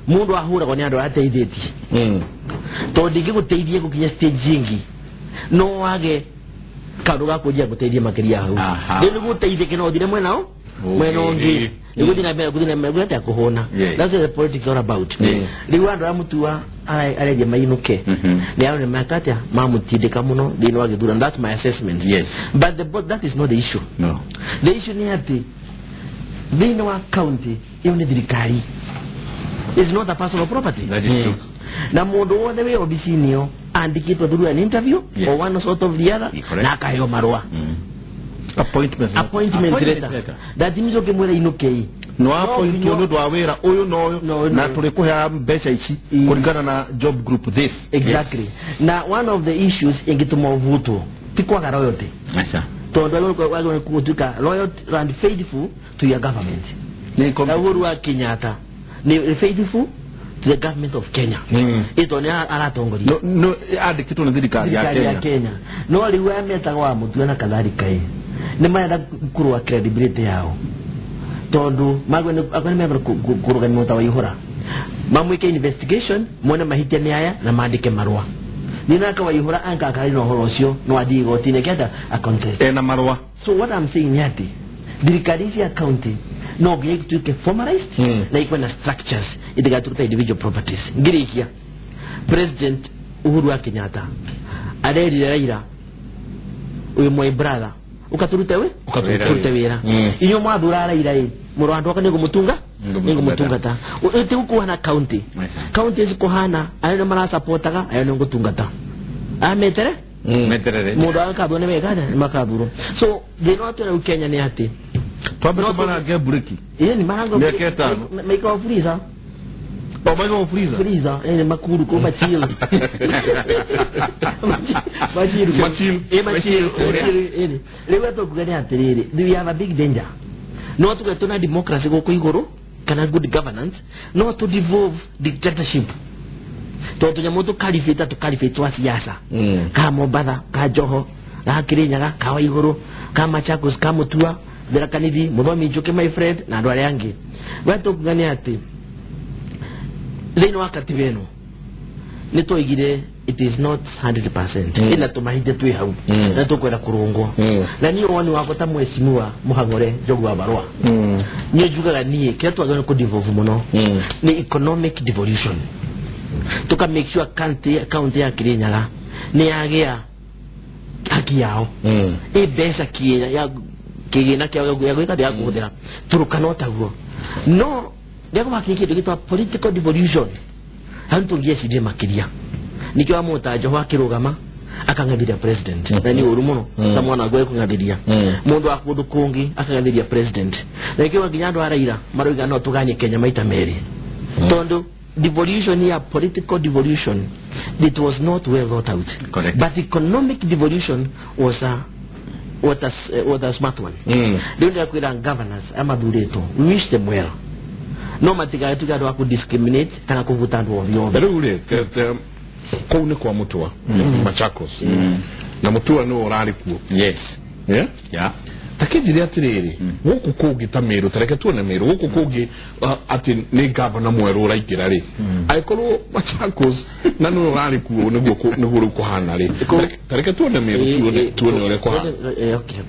mundu ahuragwo nĩ andũ arĩa ateithĩtie. Tondũ ndingĩgũteithia gũkinya stage ĩngĩ no wage kaũndũ ga kũnjia gũteithia makĩria hau. Rĩu nĩguo ũteithĩke no ũthire mwena ũ mwena ũngĩ nĩguo na mbere gũthiĩ na mbere gũthiĩ kũhũna. That's what the politics all about. Rĩu andũ arĩa Mutua arendia mainũke nĩ arĩa meka atĩa mamũtindĩka mũno thĩinĩ wa gĩthurano. That's my assessment. But that is not the issue. No. The issue nĩ atĩ thĩinĩ wa county ĩyo nĩ thirikari. It's not a personal property. That is true. Na mundu wothe wi obicini yo andikitwo through an interview or one sort of the other na akaheo marua. Appointment letter. That means ukimwira inukei no appointwo nĩ ũndũ wa wĩra ũyũ na ũyũ na tũrĩkũheaga mbeca ici kũringana na job group this. Exactly. Na one of the issues ingĩtũma ũvutwo ti kwaga loyalty. Aca. Tondũ wagĩrĩirwo gũtuĩka loyal and faithful to your government. Na Uhuru wa Kenyatta ni faithful to the government of Kenya. Ito ni aratongoria. No andĩkĩtwo nĩ thirikari ya Kenya. No rĩu aya metagwo wa Mutua na kadhalika ĩ nĩ marenda kũrũa credibility yao. Tondũ magwe nĩ menda kũrũgamia mũta Waihũra. Mamwĩke investigation mone mahĩtia nĩ aya na mandĩke marũa. Nĩ nake Waihũra angĩkaarĩ na ũhoro ũcio no athiĩ igoti-inĩ kenda a-contest. Ena marũa. So what I'm saying nĩ atĩ thirikari cia county no nginya ituĩke formalized na ikuwe na structures itigatuĩke individual properties. Ngĩrĩkia President Uhuru wa Kenyatta arerire Raila uyu my brother ukaturute we ukaturute wira inyo mwathura Raila ĩ mũrũ wa andũ aka nĩngũmũtunga nĩngũmũtungata ĩti gũkuhana county county cikuhana arĩa nĩ marasupportaga arĩa nĩngũtungata ametere meterere mũndũ agakathwo nĩ wega nĩ makathurwo. So thĩna wa twĩna rĩu Kenya nĩ atĩ twambe tũmarange mburĩki ĩĩ nĩ marango mĩaka ĩtano maikawa freezer o maikawa freezer freezer ĩĩ makuru kũ machill machill machill ĩĩ machill ĩĩ rĩu tũkuga nĩ atĩrĩrĩ we have a big danger no tuge tuna democracy gũkũ igũrũ kana good governance no to devolve dictatorship tondũ tũnyamũ tũkaribĩta tũkaribĩtwa twa siasa ka Mombatha ka Joho ka Kirinyaga ka Waigũrũ ka Machakos ka Mutua Tharaka Nithi Mũthomi Njuki my friend na andũ arĩa angĩ. We tũkuga nĩ atĩ thĩinĩ wa katiba ĩno nĩ twaigire it is not 100%. Ina tumahinde twi hau na tukwenda kurungwo na ni woni wakwa ta mweshimiwa Muhang'ore Njogu wa Barua ni njugaga nie kiria twagĩrĩirwo kũ devolve mũno ni economic devolution, tuka make sure county ya Kirinyaga ni yagĩa haki yao ĩ mbeca ya kĩgĩna kĩao gĩa gwĩka ya kũhũthĩra Turukana taguo no ndĩgũmakinya kĩndũ gĩtwa political devolution hau tũngĩecirie makĩria nikio amuta Joho akirugama akang'athiria president na ni uru muno ta mwana gwe kung'athiria mundu wa kundu kungi akang'athiria president na nikio nginya andu a Raila maroiga no tuganye Kenya maita meri tondu devolution ya political devolution it was not well thought out. Correct. But economic devolution was a smart one. Riu ndakwira governors amathurĩtwo we wish them well no matigatuga andu a ku discriminate kana kuvuta andu ovyo ovyo. Riu ri kuu ni kwa Mutua Machakos na Mutua ni urari kuo. Yes. Yeah? Yeah. Takijire atiriri guku kungi ta Meru tareke tuone Meru guku kungi ati ni gavana mweru uraingira ri aikorwo Machakos na ni urari kuo niguo niguo riu kuhana ri tareke tuone Meru tuone uria kuhana. Okay.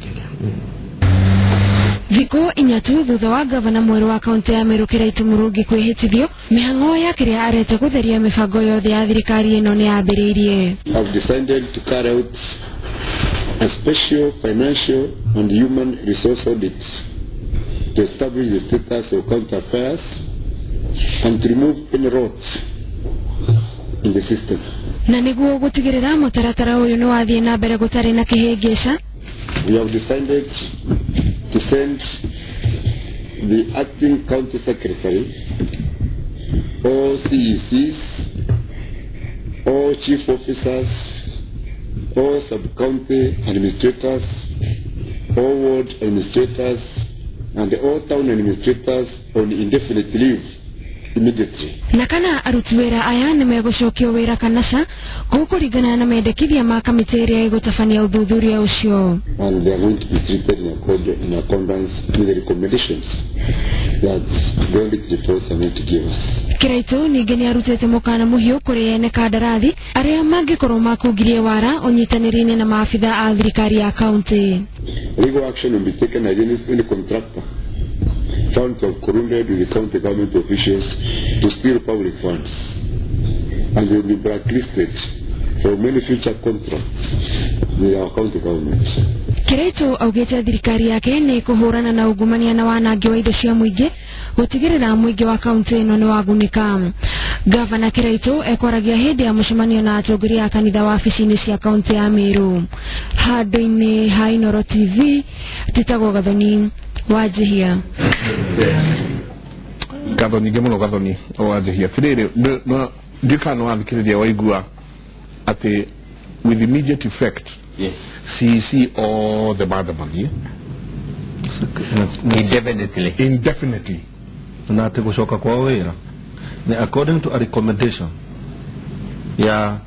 Thikũ inya tu thutha wa gavana mwerũ wa kaunti ya Meru Kiraitu Murungi kwĩhĩtithio mĩhang'o ya kĩrĩa arete gũtheria mĩbango yothe ya thirikari ĩno nĩ yambĩrĩirie. I've decided to carry out a special financial and human resource audit to establish the status of county affairs and to remove any rot in the system. Na nĩguo gũtigĩrĩra mũtaratara ũyũ nĩ wathiĩ na mbere gũtarĩ na kĩhĩngĩca, we have decided to send the acting county secretary, all CECs, all chief officers, all sub-county administrators, all ward administrators, and all town administrators on indefinite leave immediately. Na kana aruti wĩra aya nĩ megũcokio wĩra kana ca gũkũringana na mendekithia ma kamĩtĩ ĩrĩa ĩgũtabania ũthuthuria ũcio. And they are going to be treated in accordance with the recommendations that the audit reports are going to give us. Kiraitu ningĩ nĩ arutĩte mũkana mũhiũ kũrĩ ene kandarathi arĩa mangĩkorwo makungirie wara ũnyitanĩri-inĩ na maabitha a thirikari ya kaunti. Legal action will be taken against any contractor found to have colluded with the county government officials to steal public funds, and they will be blacklisted for many future contracts with our county government. Kiraitu augĩte thirikari yake nĩ kũhũrana na ungumania na wanangi wa indo cia mũingĩ gũtigĩrĩra mũingĩ wa kaunti ĩno nĩ wagunĩka. Gavana Kiraitu ekwaragia hĩndĩ ya mũcemanio na atongoria a kanitha wabici-inĩ cia kaunti ya Meru. Handũ-inĩ ha Inooro TV tĩtagwo Gathoni Wanjihia. Gathoni ngĩ mũno Gathoni Wanjihia tirĩrĩ ndiũĩ kana nĩ wathikĩrĩria waigua atĩ with immediate effect. Yes. CEC othe mathe mathiĩ indefinitely. Indefinitely. Na atĩ gũcoka kwao wĩra ni according to a recommendation ya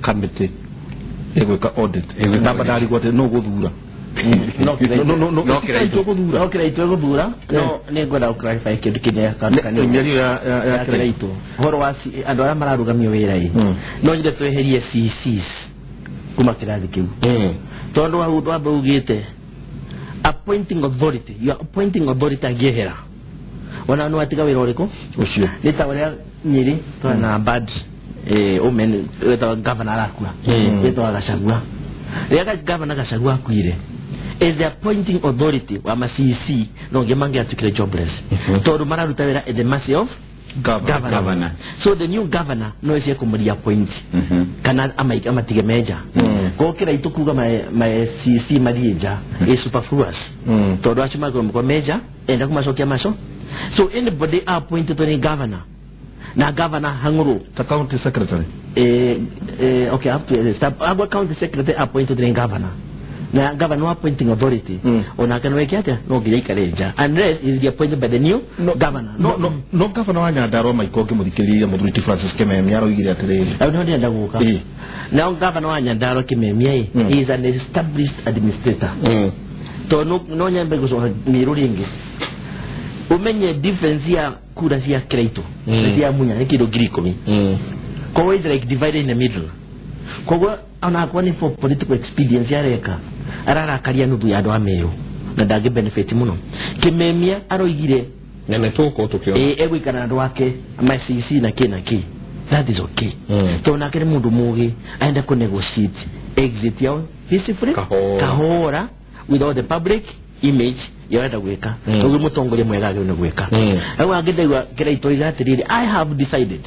committee ĩgwĩka audit namba ndarigwo atĩ no gũthura no Kiraitu gũthura no nĩ ngwenda gũ clarify kĩndũ kĩrĩa mĩario ya Kiraitu ũhoro wa andũ arĩa mararũgamio wĩra ĩ no nyende tweherie CECs kuma kĩrathi kĩu tondũ hau twamba ugĩte appointing authority, your appointing authority angĩehera ona nĩ watiga wĩra ũrĩkũ ũcio nĩ ta ũrĩa Nyĩrĩ twena bad omen wĩtagwo governor arakua wĩtagwo Gachagua rĩrĩa governor Gachagua akuire is the appointing authority wa ma CEC no ngĩ mangĩatuĩkire jobless tondũ mararuta wĩra at the mercy of governor. So the new governor no ecie kũmũria appoint kana amatige meja koguo Kiraitu kuga ma CEC mathiĩ nja is superfluous tondũ acio magĩrĩirwo kwa meja enda kũmacokia maco. So anybody appointed to governor na governor hang'ũrũ ta county secretary okay up to step agwa county secretary appointed to governor na governor appointing authority onake no weke atia no nginya ikare nja unless is appointed by the new governor. No governor wa Nyandarua Michael ngĩmũthikĩrĩria mũthuri ti Francis Kimemia aroigire atĩrĩrĩ au nĩho ndĩrenda gũka now governor wa Nyandarua Kimemia he is an established administrator tondũ no nyambe gũcoka Meru rĩngĩ umenye difference ya kura cia Kiraitu na cia Munya nĩ kĩndũ 10,000 koguo is like divided in the middle. Koguo ona akorwo nĩ for political expedience areka ararakaria nuthu ya andũ a Meru na ndangĩ benefit mũno. Kimemia aroigire na nĩ tũgũkorwo tũkĩona egũikara na andũ ake ma CC na kĩ na kĩ. That is okay. Tondũ nake nĩ mũndũ mũgĩ aenda kũ negotiate exit yao peacefully kahora without the public image yarenda gwika. Ũguo mũtongoria mwega agĩrĩirwo nĩ gwĩka. Rĩu angĩndaigua Kĩraitũ oiga atĩrĩrĩ, I have decided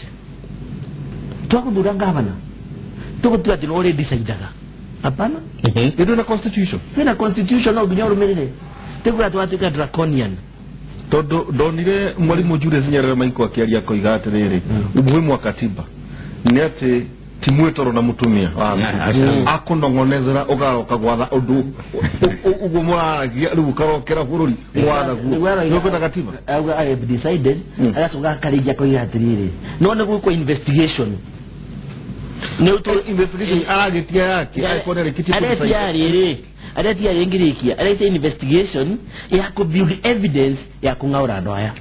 twagũthura gavana tũgũtua atĩ nĩwe ũrĩ-decidaga. Hapana. Nĩ na constitution. Twĩna constitution no nginya ũrũmĩrĩre. Tĩguo twatuĩka draconian. Tondũ ndonire mwalimu Julius Nyerere Maiko akĩaria akoiga atĩrĩrĩ, umuhimu wa katiba nĩ atĩ ti mwĩtoro na mũtumia akũnong'onezera ũgaroka gwatha ũndũ ũguo mũraragia rĩu ũkarokera bũrũri gwathaguo. Nĩũkwenda katiba? I have decided. Agacoka akarĩkia akoiga atĩrĩrĩ, no nĩ gwĩkwo investigation. Investigation aragĩtia yake angĩkorwo nĩarĩkĩtie aretia rĩrĩ aretia rĩngĩrĩkia aretia investigation ya kũ build evidence ya kũng'aũra andũ aya.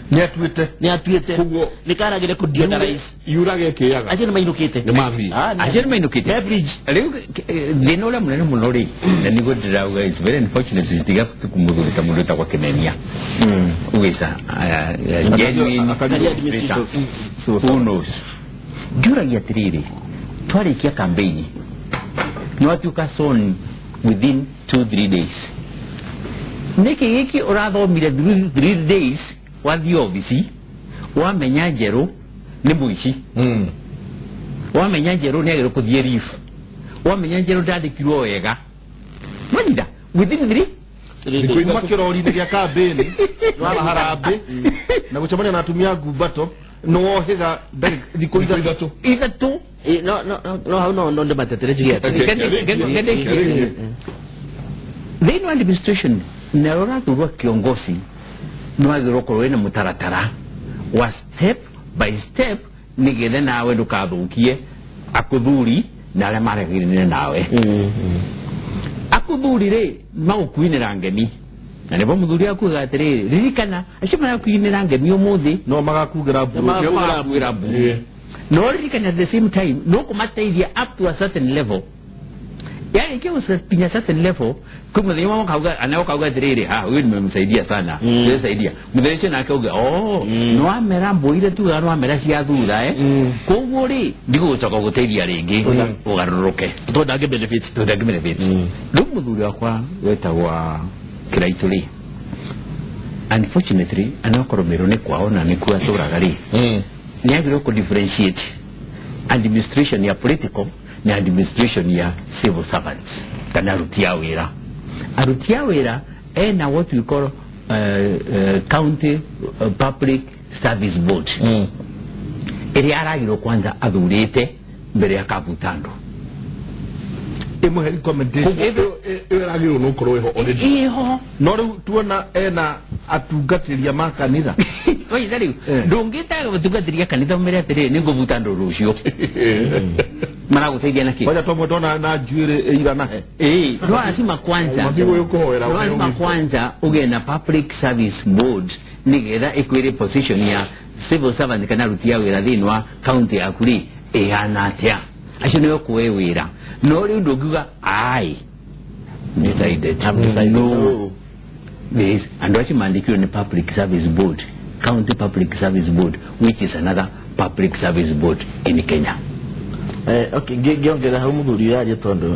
Nĩatuĩte koguo nĩkaragĩre kũ deodorize yurage kĩaga acio nĩmainũkĩte nĩ mathiĩ acio nĩmainũkĩte rĩu thĩna ũrĩa mũnene mũno rĩ na nĩguo ndĩrauga it's very unfortunate tiga kũmũthurĩta mũndũ wĩtagwo Kimemia ũgĩca genuine administrator who knows. Ndiũragia atĩrĩrĩ, twarĩkia campaign nĩwatuĩka sworn within 2-3 days. Nĩkĩ gĩkĩ ũrathomire 3 days wathiĩ obici wamenya njerũ nĩ mũici, wamenya njerũ nĩ agĩrĩirwo kũthiĩ leave, wamenya njerũ ndandĩkirwo wega, manyita within 3 kuma kĩrori-inĩ gĩa kambĩni wa harambĩ na gũcemania na atumia ngumbato nĩwohĩga thikũ ithatũ no hau no ndĩmatetere njuge atĩrĩ thĩinĩ wa administration na ũrathurwo kiongozi nĩwagĩrĩirwo gũkorwo wĩna mũtaratara wa step by step nĩgetha nawe ndũkathũkie akũthuri na arĩa mareganire nawe. Akũthuri rĩ magũkuinĩra ngemi na nĩbo mũthuri akuga atĩrĩrĩ, ririkana acio marakuinĩra ngemi ũmũthĩ no magakugĩra mbu no ririkana at the same time no kũmateithia up to a certain level. Yani ikiwa kinya certain level kwa mũthenya wa kauga anao kauga atĩrĩrĩ, ah huyu nimemsaidia sana nimesaidia mũthenya ũcio nake uga oh no amera mbũire tuga no amera cia thutha koguo rĩ ndigũgũcoka gũteithia rĩngĩ ũgarũrũke tondũ ndangĩ benefit rĩu mũthuri wakwa wetagwo Kĩraitũ rĩ unfortunately anakorwo Meru nĩ kwao na nĩkuo atũraga rĩ nĩ agĩrĩirwo kũ differentiate administration ya political na administration ya civil servants kana aruti a wĩra. Aruti a wĩra ena what we call county public service board ĩrĩa aragĩrwo kwanza athurĩte mbere ya kabuta andũ ĩmũhe recommendation ĩyo ĩragĩrĩirwo nĩ gũkorwo ĩho already ĩho no rĩu tuona ena atungatĩria ma kanitha oiga rĩu ndũngĩtaga gũtungatĩria kanitha ũmere atĩrĩrĩ nĩngũbuta andũ rũciũ maragũteithia nakĩ ngoja twamwe ndona na njuĩrĩ ĩigana he no lazima kwanza lazima kwanza ũgĩe na public service board nĩgetha ĩkwĩre position ya civil servant kana aruti a wĩra thĩinĩ wa county yaku rĩ ĩhana atĩa acio nĩwe kuoe wĩra no rĩu ndũngiuga I decided no this andũ acio mandĩkirwo nĩ public service board, county public service board, which is another public service board in Kenya. Okay, ngĩongerera hau mũthuri ũyũ aria tondũ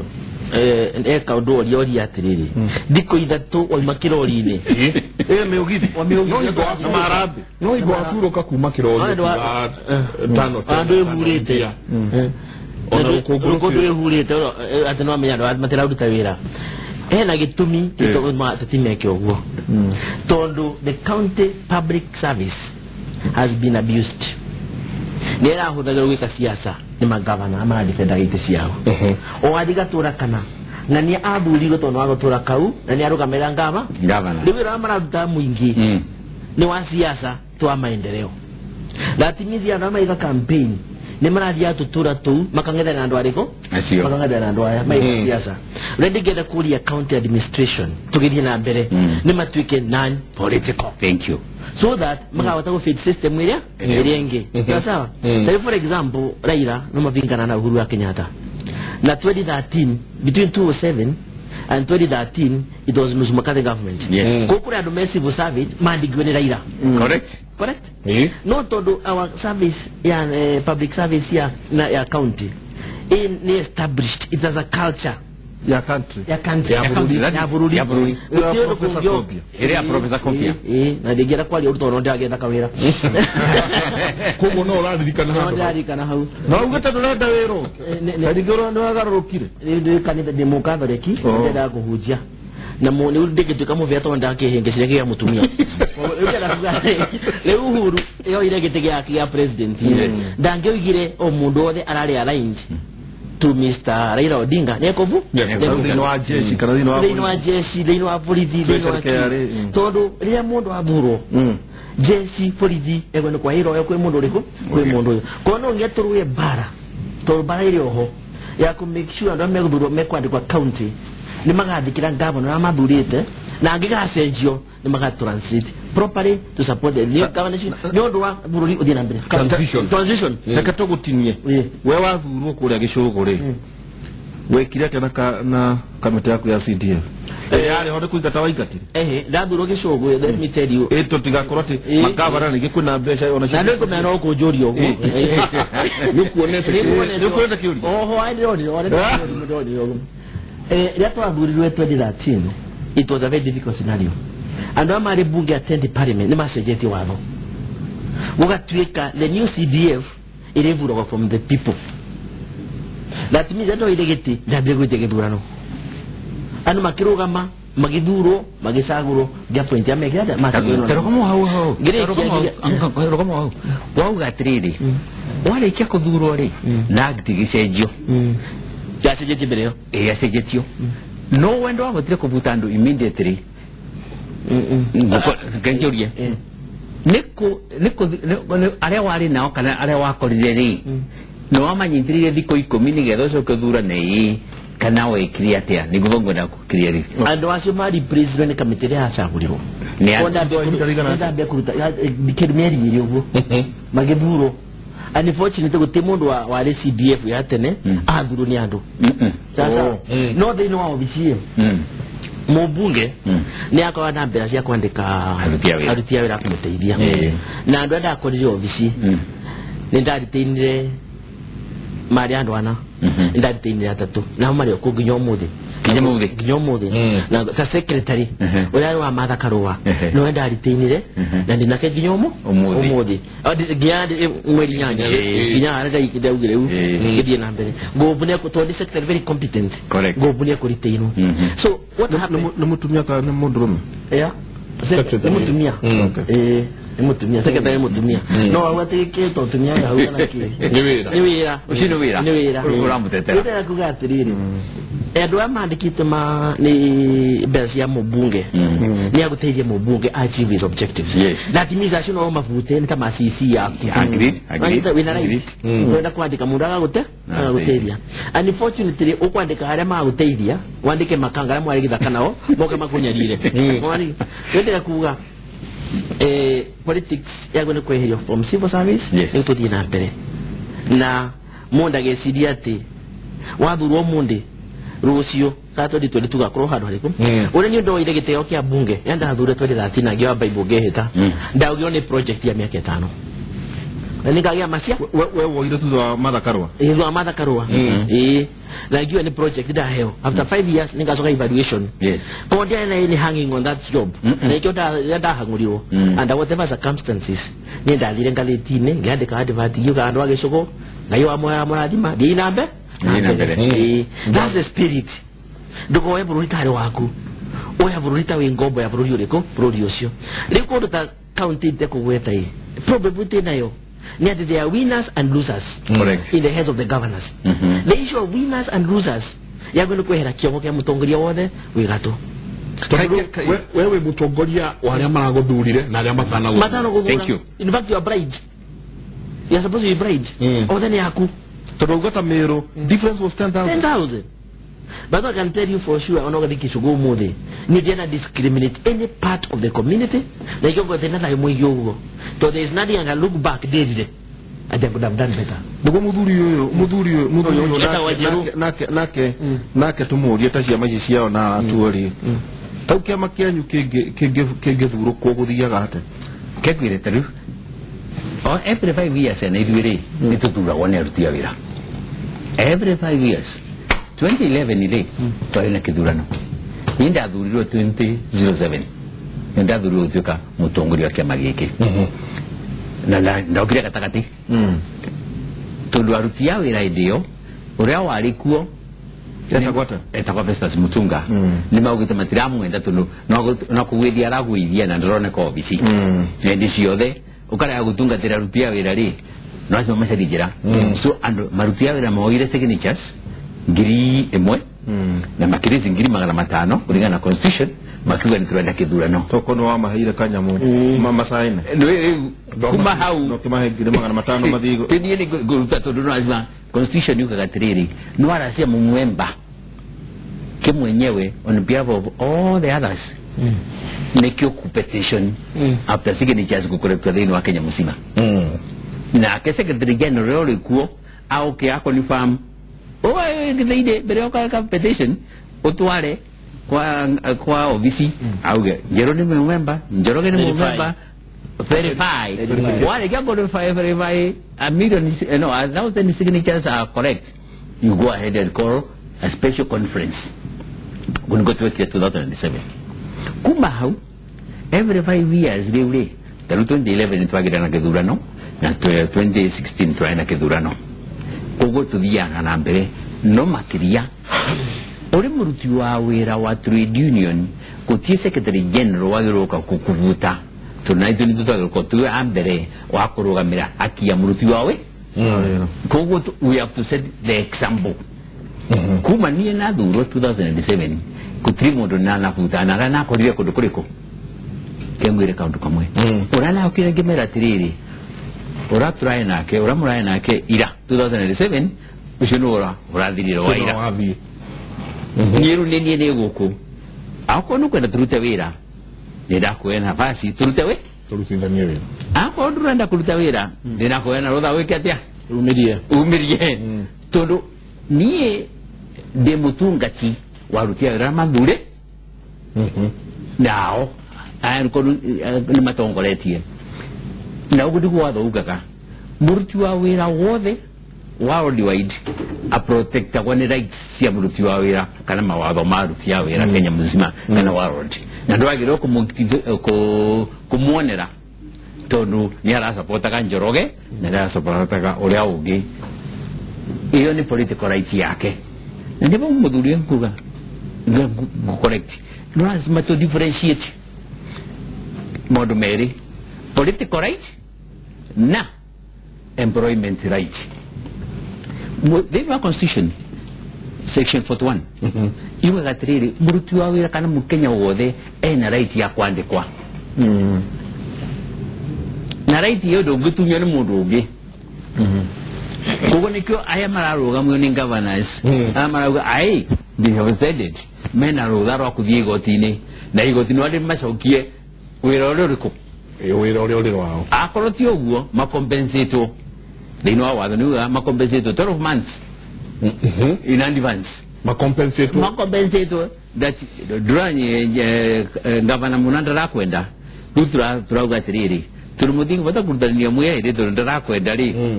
eka ũndũ ũria ũria atĩrĩrĩ thikũ ithatũ wauma kĩrori-inĩ mĩũgithi no hingo waturũka kuma kĩrori tano andũ ĩhurĩte rũkũngũ rwĩhurĩte atĩ nĩwamenya andũ matiraruta wĩra hena gĩtũmi tũtimeke ũguo tondũ the county public service has been abused. Nĩ ĩrahũthagĩrwo gwĩka siasa nĩ magavana maradefendaga itĩ ciao o athiĩ gatũra kana na nĩ athurirwo tondũ wa gũtũra kau na nĩ arũgamĩrĩra ngava rĩu wĩra ũrĩa mararuta mũingĩ nĩ wa siasa ti wa maendeleo. That means andũ arĩa mareka campaign nĩ marathiaga tũtũra tũu makang'ethera andũ arĩkũ makang'ethera andũ aya mareka siasa. Ũrĩa ndingĩenda kũria county administration tũgĩthiĩ na mbere nĩ matuĩke non political. Thank you. So that makahota gũ fit system ĩrĩa ĩngĩ. Sawa sawa. For example, Raila no mavingana na Uhuru wa Kenyatta. Na 2013, between 2007 and 2013, it was Nusu McCarthy government. Yes. Kũrĩ andũ me civil service mandĩkirwo nĩ Raila. Correct. Correct? Eh. No tondũ our service ya public service ya na ya county nĩ established it as a culture ya country. Ya country. Ya bũrũri. Ya bũrũri. Ya bũrũri. Gũtirĩ ũndũ Professor kũngĩo- Kobia. Ĩrĩa ya Professor Kobia. Na ndingĩenda kwaria ũndũ tondũ no ndĩragĩetha kawĩra. Koguo no ũraririkana No handũ. ndĩraririkana hau. Na ugĩte ndũrenda wĩra. Na ningĩ ũrona nĩwagarũrũkire. Ndĩ kanitha ndĩ mũkatholeki Oh. ndendaga kũhunjia na rĩu ndingĩtuĩka mũbĩa tondũ ndakĩhĩngĩcire gĩa mũtumia. Rĩu ndĩrenda kuga rĩu Uhuru yoire gĩtĩ gĩake gĩa president ndangĩoigire o mũndũ wothe ararĩ aligned to Mr. Raila Odinga nĩekũbu Thĩinĩ wa jeshi kana thĩinĩ wa thĩinĩ wa jeshi thĩinĩ wa borithi thĩinĩ wa KRA, kĩ. Tondũ rĩrĩa mũndũ athurwo jeshi borithi egwe nĩ kwa ĩroyo kwĩ mũndũ ũrĩkũ kwĩ mũndũ ũyũ koguo no nginya tũrũe mbara tondũ mbara ĩrĩ oho ya kũ make sure andũ arĩa megũthurwo mekwandĩkwa county nĩ magathĩkĩra gavana ũrĩa mathurĩte na angĩgacenjio nĩ maga translate properly to support the new governorship nĩ ũndũ wa bũrũri ũthiĩ na mbere. Transition. Transition. Reke tũgũtinie. We wathurwo kũrĩa Gĩcũgũ rĩ, wekire atĩa na kamĩtĩ yaku ya CDF? Yarĩ ho nĩ kũingata waingatire? Ehe, ndathurwo Gĩcũgũ, let me tell you. Ĩ tũtigakorwo atĩ makavana ningĩ kwĩna mbeca ona Na nĩ ngũmenya no kũnjũria ũguo. Nĩũkuonete Nĩnguonete. Nĩũkuonete kĩũria? Oho, ndĩronire, ndĩronire ũguo. Rĩrĩa twathurirwe 2013, it was a very difficult scenario. Andũ arĩa marĩ bunge attend parliament nĩ macenjetie watho gũgatuĩka the new CDF ĩrĩthuragwo from the people. That means andũ oire gĩtĩ ndambire gwĩtia gĩthurano, andũ makĩrũgama magĩthurwo magĩcagũrwo ngĩappoint amekĩra atĩa? Macagũrwo. Tarũgama hau hau. Ngĩrĩkia Rũgama hau. Wauga atĩrĩrĩ, warĩkia kũthurwo rĩ, na act ĩgĩcenjio. Yacenjetie mbere ĩyo. Ĩ yacenjetio. No wendo wahotire kũbuta andũ immediately. Ngenjũrie. Nĩkũ arĩa warĩ nao kana arĩa wakorire rĩ, nĩ wamanyitĩrĩire thikũ 10 nĩgetha ũcoke ũthurane ĩ kana wekire atĩa nĩguo ngwenda gũkiria rĩ. Andũ acio ma replace nĩ kamĩtĩ ĩrĩa yacagũrirwo. Nĩ Ko ndambia kũruta kĩndũ mĩeri ĩrĩ ũguo magĩthurwo. Unfortunately gũtirĩ mũndũ warĩ CDF ya tene athurwo nĩ andũ. Sasa no thĩinĩ wa obici ĩ mũmbunge nĩ akoragwo na mbeca cia kwandĩka Aruti a wĩra. Aruti a wĩra a kũmũteithia. Na andũ arĩa ndakorire obici nĩ ndaritainire marĩ andũ ana, nĩ ndaritainire atatũ nao marĩ o kũu nginya ũmũthĩ. Nginya ũmũthĩ? Nginya ũmũthĩ. Na ta secretary ũrĩa arĩ wa Martha Karũa nĩwe ndaritainire na ndinake nginya Ũmũthĩ. Ũmũthĩ. Nginya mweri 8 nginya harĩa ndaugire rĩu ngĩthiĩ na mbere ngũmbu nĩ tondũ nĩ secretary very competent. Correct. Ngũmbu nĩ ekũritainwo. So what happened? Nĩ mũtumia kana nĩ mũndũrũme? Yeah. Secretary. Nĩ mũtumia. Okay. Nĩ mũtumia, secretary nĩ mũtumia. No auga atĩ gĩkĩ to mũtumia hau kana kĩ. Nĩ wĩra. Nĩ wĩra. Ũcio nĩ wĩra. Nĩ wĩra. Ũramũtetera. Rĩu ndĩrenda kuga atĩrĩrĩ, andũ aya mandĩkĩte ma nĩ mbeca cia mũmbunge nĩ agũteithia mũmbunge achieve his objectives. Yes. That means acio no mabute nĩ ta ma CC yaku. Agreed, agreed, Wanyita wĩna right. agreed. Ũrenda kwandĩka mũndũ agagũte agagũteithia. Unfortunately ũkwandĩka arĩa magũteithia wandĩke makanga arĩa mwarĩ gĩthaka nao moke makũnyarire. Mwari ndĩrenda kuga politics yagwo nĩ kweherio from civil service Yes. nĩ tũthiĩ na mbere na mũndũ ageciria atĩ wathurwo mũndĩ rũciũ ka 2022 tugakorwo handũ harĩkũ ũrĩa niĩ ndoire gĩtĩo kĩa bunge ya ndathure 2013 na ngĩoya Bible ngĩhĩta ndaugirwo nĩ project ya mĩaka 5 na nĩngagĩa macia. We woire thutha wa Martha Karũa? Thutha wa Martha Karũa, ĩĩ, na ngiuga nĩ project ndaheo after 5 years nĩngacoka evaluation. Yes. Koguo ndiarĩ na any hanging on that job na nikĩo ndahang'ũrirwo under whatever circumstances niĩ ndathire ngathĩti-inĩ ngĩandĩka advert ngiuga andũ a Gĩcũgũ Ngai wa moya mũrathima thiĩi na mbe Thiĩi na mbere. Ĩĩ. That's the spirit. Ndũkoe bũrũri tarĩ waku, oya bũrũri ta wĩ ngombo ya bũrũri ũrĩkũ bũrũri ũcio. Rĩu kũndũ ta county itekũgweta ĩ problem twĩ nayo nĩ atĩ there are winners and losers Correct. in the hands of the governors. The issue of winners and losers yagwo nĩ kwehera kĩongo kĩa mũtongoria wothe wĩ gatũ. We wĩ mũtongoria wa arĩa maragũthurire na arĩa matanagũthura. Matano gũthura. Thank you. In fact you are bride, you are supposed to be bride. Othe nĩ aku. Tondũ uga ta Meru difference was 10,000. 10,000. But I can tell you for sure, ona ũgathiĩ Gĩcũgũ ũmũthĩ niĩ ndiana discriminate any part of the community na ikĩo ngwethe na thayũ mũingĩ ũguo tondũ there is nothing I can look back ndĩrire. And they could have done better. Niguo muthuri uyu nake nake tumurie ta ciama ici ciao na atuori tau kiama kianyu kingithurukwo guthiaga ate kegwire taru o every 5 years na ithuĩ rĩ nĩ tũthuragwo nĩ aruti a wĩra every 5 years. 2011 rĩ twarĩ na kĩthurano. Niĩ ndathurirwo 2007 nĩ ndathurirwo gũtuĩka mũtongoria wa kĩama gĩkĩ na ndokire gatagatĩ tondũ aruti a wĩra hĩndĩ ĩyo ũrĩa warĩ kuo etagwo Festus Mutunga nĩ maugĩte matiramwenda tondũ no kũgwĩthia aragwĩthia na ndaroneka obici hĩndĩ ciothe ũkarega gũtungatĩra aruti a wĩra rĩ no lazima macarie njĩra. So andũ maruti a wĩra moire signatures 1,000 na makirizi 500,000 kũringana na constitution makiuga nĩ tũrenda kĩthurano. Toko nĩ wamaheire kanyamũ mamacaine kuma hau no kĩmahe 500,000 mathigo. Niĩ nĩ ngũruta tondũ no lazima constitution yugaga atĩrĩrĩ no aracia mũmwemba kĩmwenyewe on behalf of all the others nĩkĩo petition after signatures gũkoretwo thĩinĩ wa Kenya mũcima. Nake secretary general ũrĩ kuo aũke akonfirm gĩthĩinĩ mbere ya petition ũtware kwa obici auge Njeru nĩ mũmemba, Njoroge nĩ mũmemba, verify. Warĩkia verify a million, no, 1,000 signatures are correct, you go ahead and call a special conference. Nĩguo twekire 2007. Kuma hau every 5 years rĩu rĩ ta rĩu 2011 nĩtwagĩra na gĩthurano na 2016 twarĩ na gĩthurano. Koguo tũthiaga na mbere no makĩria ũrĩ mũruti wa wĩra wa trade union gũtirĩ secretary general wagĩrĩirwo gũka gũkũbuta tondũ na ithuĩ nĩ twagĩrĩirwo gũkorwo twĩ a mbere wa kũrũgamĩra haki ya mũruti wa wĩra. Koguo we have to set the example. Kuma niĩ nathurwo 2007 gũtirĩ mũndũ nanabuta na arĩa nakorire kũndũ kũrĩkũ kengwĩre kaũndũ kamwe ũrĩa nakire ngĩmera atĩrĩrĩ ũrĩa tũraĩ nake ũrĩa mũraĩ nake ira 2007 ũcio nĩ ũra ũrathirire wa ira. Niĩ rĩu nĩ niĩ nĩ gũkũ akorwo nĩ ũkwenda tũrute wĩra nĩ ndakuoya nafasi tũrute wĩ tũrutithanie wĩra, akorwo ndũrenda kũruta wĩra nĩ ndakuoya na rũtha wĩke atĩa umirie tondũ niĩ ndĩ mũtungati wa aruti a wĩra mathure nao aya nĩ matongoretie na ũguo nĩguo watho ugaga mũruti wa wĩra wothe worldwide aprotectagwo nĩ rights cia mũruti wa wĩra kana mawatho ma aruti a wĩra Kenya mũzima kana world na ndwagĩrĩirwo kũmuonera tondũ nĩ arasapotaga Njoroge na nĩ arasapotaga ũrĩa ũngĩ. Ĩyo nĩ political right yake na nĩmo mũthuri nkuga correct no lazima to differentiate maũndũ merĩ, political right na employment right. Thĩinĩ wa constitution section 41 yugaga atĩrĩrĩ mũruti wa wĩra kana mũkenya wothe ena right ya kwandĩkwa na right ĩyo ndũngĩtunywo nĩ mũndũ ũngĩ. Koguo nĩkĩo aya mararũgamio nĩ governors aya marauga ai they have said it mena rũtha rwa kũthiĩ igoti-inĩ na igoti-inĩ andũ macokie wĩra ũrĩa ũrĩkũ wĩra ũrĩa ũrĩ wao akorwo ti ũguo makompensatwo thĩinĩ wa watho nĩugaga makompensatwo 12 months in advance makompensatwo that ndũranye gavana mũna ndarakwenda rĩu tũrauga atĩrĩrĩ tondũ mũtingĩbota kũrutanĩria mwĩerĩ tondũ ndarakwenda rĩ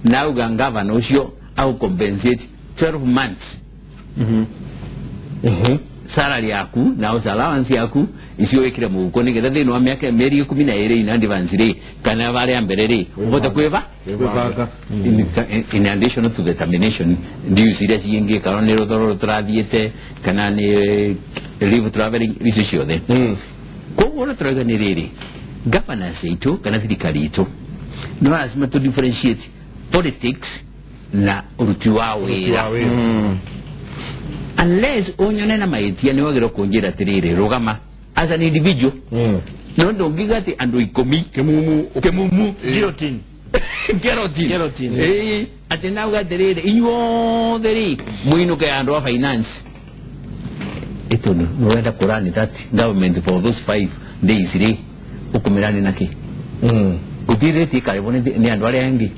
nauga gavana ũcio au compensate 12 months salary yaku na allowance yaku icio wikire muguko nigetha thiini wa miaka mieri 12 in advance ri kana varia mbere ri ubote kwiva in addition to the termination dues iria ciingi kana ni ruthoro turathiite kana ni leave traveling icio ciothe. Koguo uria turauga ni riri governance itu kana thirikari itu no lazima to differentiate politics na uruti wa wira. Unless unyone na maitia ni wagiro kunjira tiriri rugama as an individual. No ndungiga ati andu 10 kemumu guillotine guillotine ati nauga tiriri inyuothe ri muinuke andu a finance ito nurenda kurani that government for those 5 days ri ukumirani naki gutirire ti karibwo ni andu aria angi.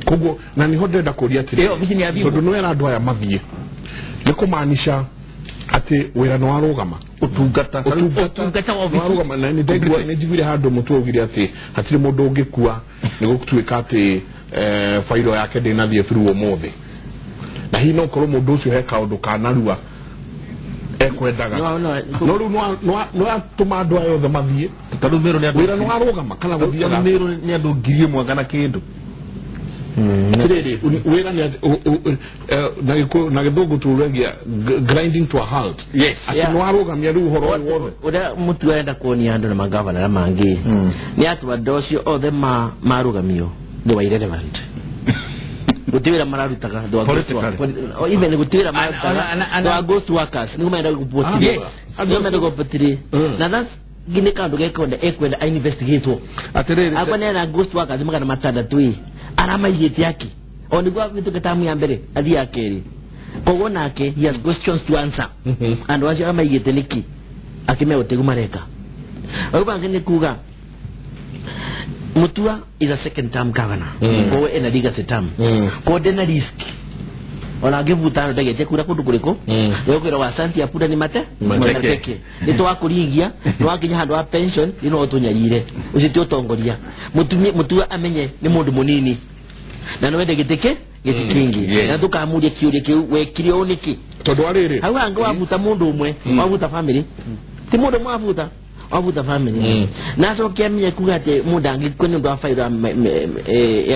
Koguo na niho ndĩrenda kũria atĩrĩ tondũ nĩ wera andũ aya mathiĩ nĩ kũmaanisha atĩ wĩra nĩ warũgama ũtungata warũgama na nĩ njiguire handũ Mutua augire atĩ hatirĩ mũndũ ũngĩkua nĩ gũtuĩka atĩ fairo yake ndĩnathiĩ through ũmũthĩ na hihi no ũkorwo mũndũ ũcio he kaũndũ kanarua ekwendaga no rĩu no atũma andũ aya othe mathiĩ tondũ Meru nĩ wĩra nĩ warũgama kana gũthiaga Meru nĩ andũ 1,000 kana kĩndũ Tiriri wĩra nĩ na gĩthũngũ turagia grinding to a halt. Yes. Atĩ nĩ warũgamia rĩu ũhoro ũyũ wothe ũrĩa Mutua arenda kuonia andũ na magavana arĩa mangĩ nĩ atĩ andũ acio othe marũgamio they were irrelevant. Gũtirĩ wĩra mararutaga even gũtirĩ wĩra mararutaga they were ghost workers nĩguo marenda gũbũtiri nĩguo marenda gũbũtiri na that's nĩ kaũndũ gekwenda ekwenda investigate atĩrĩrĩ akwa nĩ ghost workers 600 aramaigĩte aki o nĩguo avĩtũke tamu ya mbere athiĩ ya kerĩ koguo nake he has questions to answer andũ acio aramaigĩte nĩkĩ akĩmenya ũtegu mareka hau bangĩ nĩ kuga Mutua is a second term governor koguo ena legacy term koguo ndena risk ona angĩbuta andũ ndagĩte kura kũndũ kũrĩkũ nĩgũkwĩra wasanti apunda nĩ mate mateke nĩ twakũringia nĩ wakinya handũ ha pension nĩ no ũtũnyarire ũcio ti ũtongoria Mutua amenye nĩ mũndũ mũnini na nĩ wende gĩtĩ gĩtĩ kĩngĩ na ndũkamũrie kĩũria kĩu wekire ũũ nĩkĩ tondũ arĩrĩ hau hangĩ wabuta mũndũ ũmwe wabuta family ti mũndũ ũmwe wabuta wabuta family na acoke amenye kuga atĩ mũndũ angĩkua nĩ ũndũ wa bairo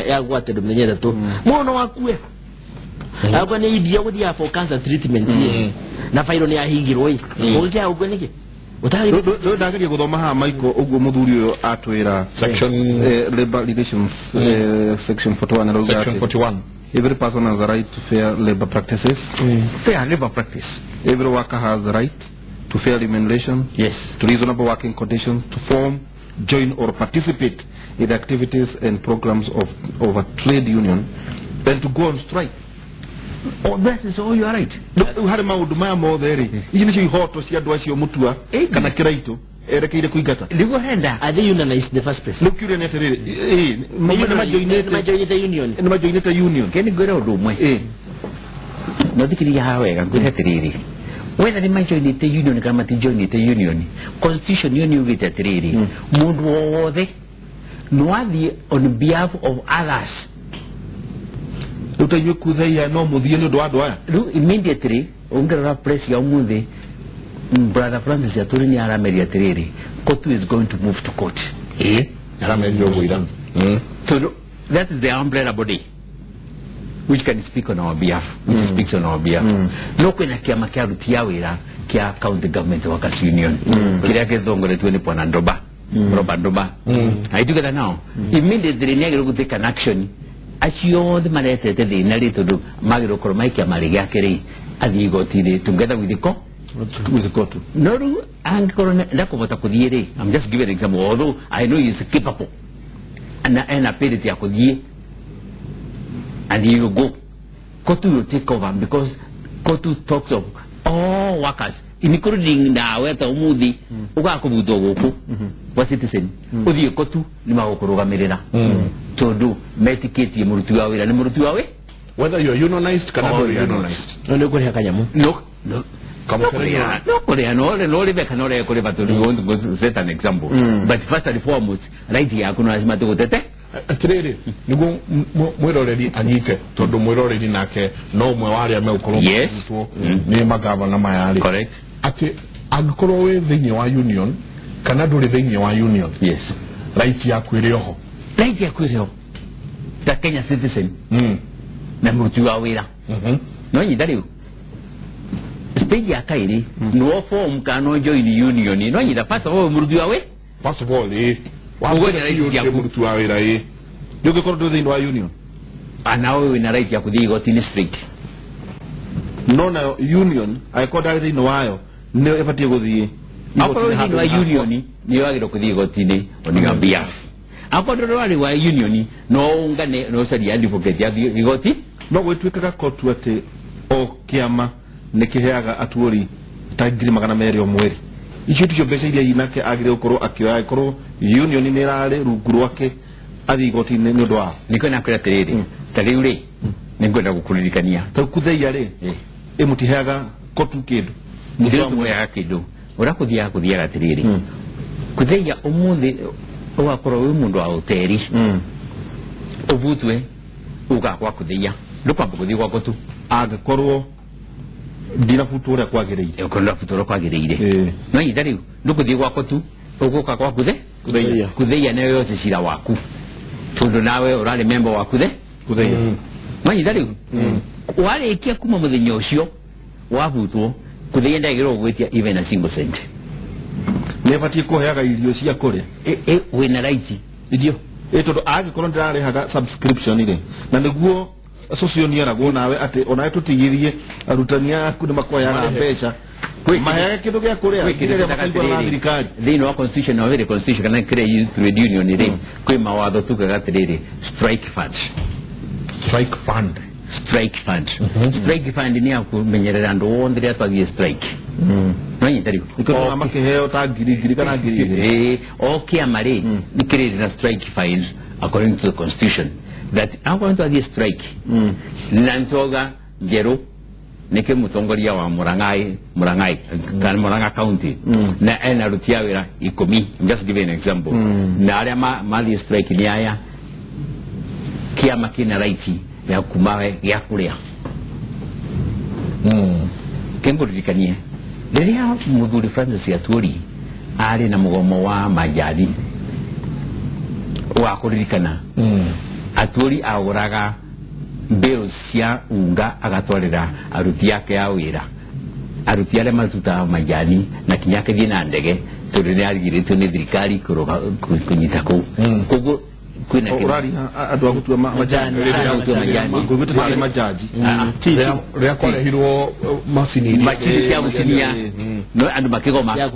ya gwate andũ mĩthenya ĩtatũ mũndũ no akue akwa nĩ idia gũthiaga for cancer treatment na bairo nĩ yahingirwo ĩ ũgĩkĩaga ũguo nĩkĩ rĩu ndageria gũthoma haha Michael ũguo mũthuri ũyũ atwĩra section labor relations section 41 arauga section 41 every person has a right to fair labor practices. Fair labor practice. Every worker has the right to fair remuneration, yes, to reasonable working conditions, to form, join or participate in the activities and programs of a trade union, and to go on strike. Oh, that is all you are right. Rĩu harĩ maũndũ maya mothe rĩ ici nĩcio ihoto cia andũ acio Mutua kana Kĩraitũ erekeire kũingata nĩguo henda are they unionized in the first place rĩu kĩũria nĩ atĩrĩrĩ nĩmajoinĩte union nĩmajoinĩte union kĩni ngwĩre ũndũ ũmwe nothikĩrĩria haha wega ngwĩre atĩrĩrĩ whether nĩmajoinĩte union kana matijoinĩte union constitution ĩyo nĩyugĩte atĩrĩrĩ mũndũ o wothe no athiĩ on behalf of others rĩu ta inyuĩ kutheia no mũthiĩ nĩ ũndũ wa andũ aya rĩu immediately ũngĩrora press ya ũmũthĩ Brother Francis Aturi nĩ arameria atĩrĩrĩ Kotu is going to move to court. Ĩĩ arameria ũguo ira so that is the umbrella body which can speak on our behalf, which speaks on our behalf. No kwĩna kĩama kĩa aruti a wĩra kĩa county government workers union kĩrĩa gĩthongoretio nĩ Bwana Ndoba Robert Ndoba. Are you together now? Immediately nĩ agĩrĩirwo gũ take an action acio othe maretete thĩna rĩ tondũ magĩrĩirwo gũkorwo mai kĩama rĩ gĩake rĩ athiĩ igoti-inĩ together with the court. With the court. No rĩu angĩkorwo ndakũhota kũthiĩ rĩ I'm just giving an example although I know he is capable na ena ability ya kũthiĩ and he will go. Court will take over because court talks of all workers including nawe ta umuthi ugakubutwo guku wa citizen uthie kotu ni magũkũrũgamĩrĩra tondu metikitie mũruti wa wĩra nĩ mũruti wa wĩ whether you are unionized kana ndũrĩ unionized no nĩ ũkũrĩha kanyamũ no no no kũrĩha no ũrĩbe kana ũrege kũrĩba tondũ we want to go to set an example but first and foremost right yaku no lazima tũgũtete atĩrĩrĩ nĩguo mwĩroreri anyite tondũ mwĩroreri nake no ũmwe wa arĩa megũkorwo makĩrutwo nĩ magavana maya rĩ correct atĩ angĩkorwo wĩ thĩinĩ wa union kana ndũrĩ thĩinĩ wa union yes right yaku ĩrĩ oho right yaku ĩrĩ oho ta Kenya citizen na mũruti wa wĩra no nyita rĩu stage ya kairi no form kana no join union no nyita first of all mũruti wa wĩ first of all ĩ wa right yaku mũruti wa wĩra ĩ ndũngĩkorwo ndũrĩ thĩinĩ wa union ana wewe wĩna right ya kũthiĩ igoti-inĩ straight no nayo union angĩkorwo ndarĩ thĩinĩ wayo nĩyo ĩbatiĩ gũthiĩ akorwo thĩinĩ wa union nĩyo yagĩrĩirwo kũthiĩ igoti-inĩ on your behalf akorwo ndwarĩ wa union no ũngane no ũcarie advocate athiĩ igoti no gwĩtuĩkaga kotu atĩ o kĩama nĩ kĩheaga atuũri ta 200,000 o mweri icio ticio mbeca iria inake agĩrĩirwo gũkorwo akĩoya angĩkorwo union nĩ ĩrarĩ rungu rwake athi igoti-inĩ nĩ ũndũ wa nĩkĩo nakwĩra atĩrĩrĩ ta rĩu rĩ nĩngwenda gũkũririkania ta kutheia rĩ ĩmũtiheaga kotu kĩndũ mũtũheaga kĩndũ ũrĩa kũthiaga atĩrĩrĩ kutheia ũmũthĩ ũgakorwo wĩ mũndũ wa ũteri ũbutwe uga kwa kutheia ndũkwamba gũthiĩ gwa kotu angĩkorwo ndinabutwo ũrĩa kwagĩrĩire ũkorwo ndinabutwo ũrĩa kwagĩrĩire no nyita rĩu ndũkũthiĩ gwa kotu ũgũka kwa kutheia nĩyo yothe cira waku tondũ nawe ũrarĩ member wa kutheia no nyita rĩu warĩkia kuma mũthenya ũcio wabutwo kutheia ndagĩrĩirwo gwĩtia even a single cent nĩbatiĩ kũheaga irio cia kũrĩa wĩna right irio tondũ angĩkorwo ndĩrarĩhaga subscription rĩ na nĩguo ũcio nĩeragwo nawe atĩ onawe tũtigithie arutani aku nĩ makoyaga mbeca maheage kĩndũ gĩa kũrĩa kĩrĩa makaiguana na thirikari thĩinĩ wa constitution wa constitution kana kĩrĩa trade union rĩ kwĩ mawatho tugaga atĩrĩrĩ strike fund strike fund nĩ ya kũmenyerera andũ othe rĩrĩa twathiĩ strike nonyita rĩu nĩtũrona makĩheo ta ngiri kana ngiri igĩrĩ o kĩama rĩ nĩ kĩrĩ na strike fund according to the constitution that according to the strike na ntoga njerũ nĩkĩ mũtongoria wa Mũrang'ai kana Murang'a county na ena aruti a wĩra 10 I'm just giving an example na arĩa mathiĩ strike nĩ aya kĩama kĩna right ya kumawe gĩa kũrĩa kĩngũririkanie rĩrĩa mũthuri Francis Atwoli arĩ na mũgomo wa majani wa kũririkana Atwoli agũraga bills cia unga agatwarĩra aruti ake a wĩra aruti arĩa marutaga majani na kinya akĩthiĩ na ndege tondũ nĩ arigĩrĩtio nĩ thirikari kũnyita kũu koguo kwĩna ũraria andũ a gũtua majani ngũiguĩte majaji rĩrĩa kwarehirwo macini cia gũcinia no andũ makĩgoma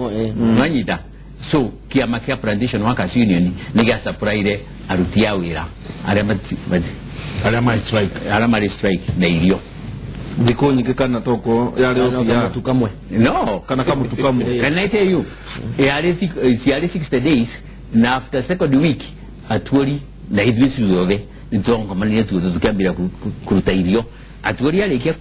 nwanyita so kĩama kĩa Plantation Workers Union nĩ gĩacapraire aruti a wĩra arĩa marĩ strike na irio thikũ nyingĩ kana toko yarĩ kamũtu kamwe no kana kamũtu kamwe can I tell you yarĩ 60 days na after second week Atwoli na ithuĩ ciothe nĩtwongomanire tuothe tũkĩambĩrĩria kũruta irio Atwoli arĩkia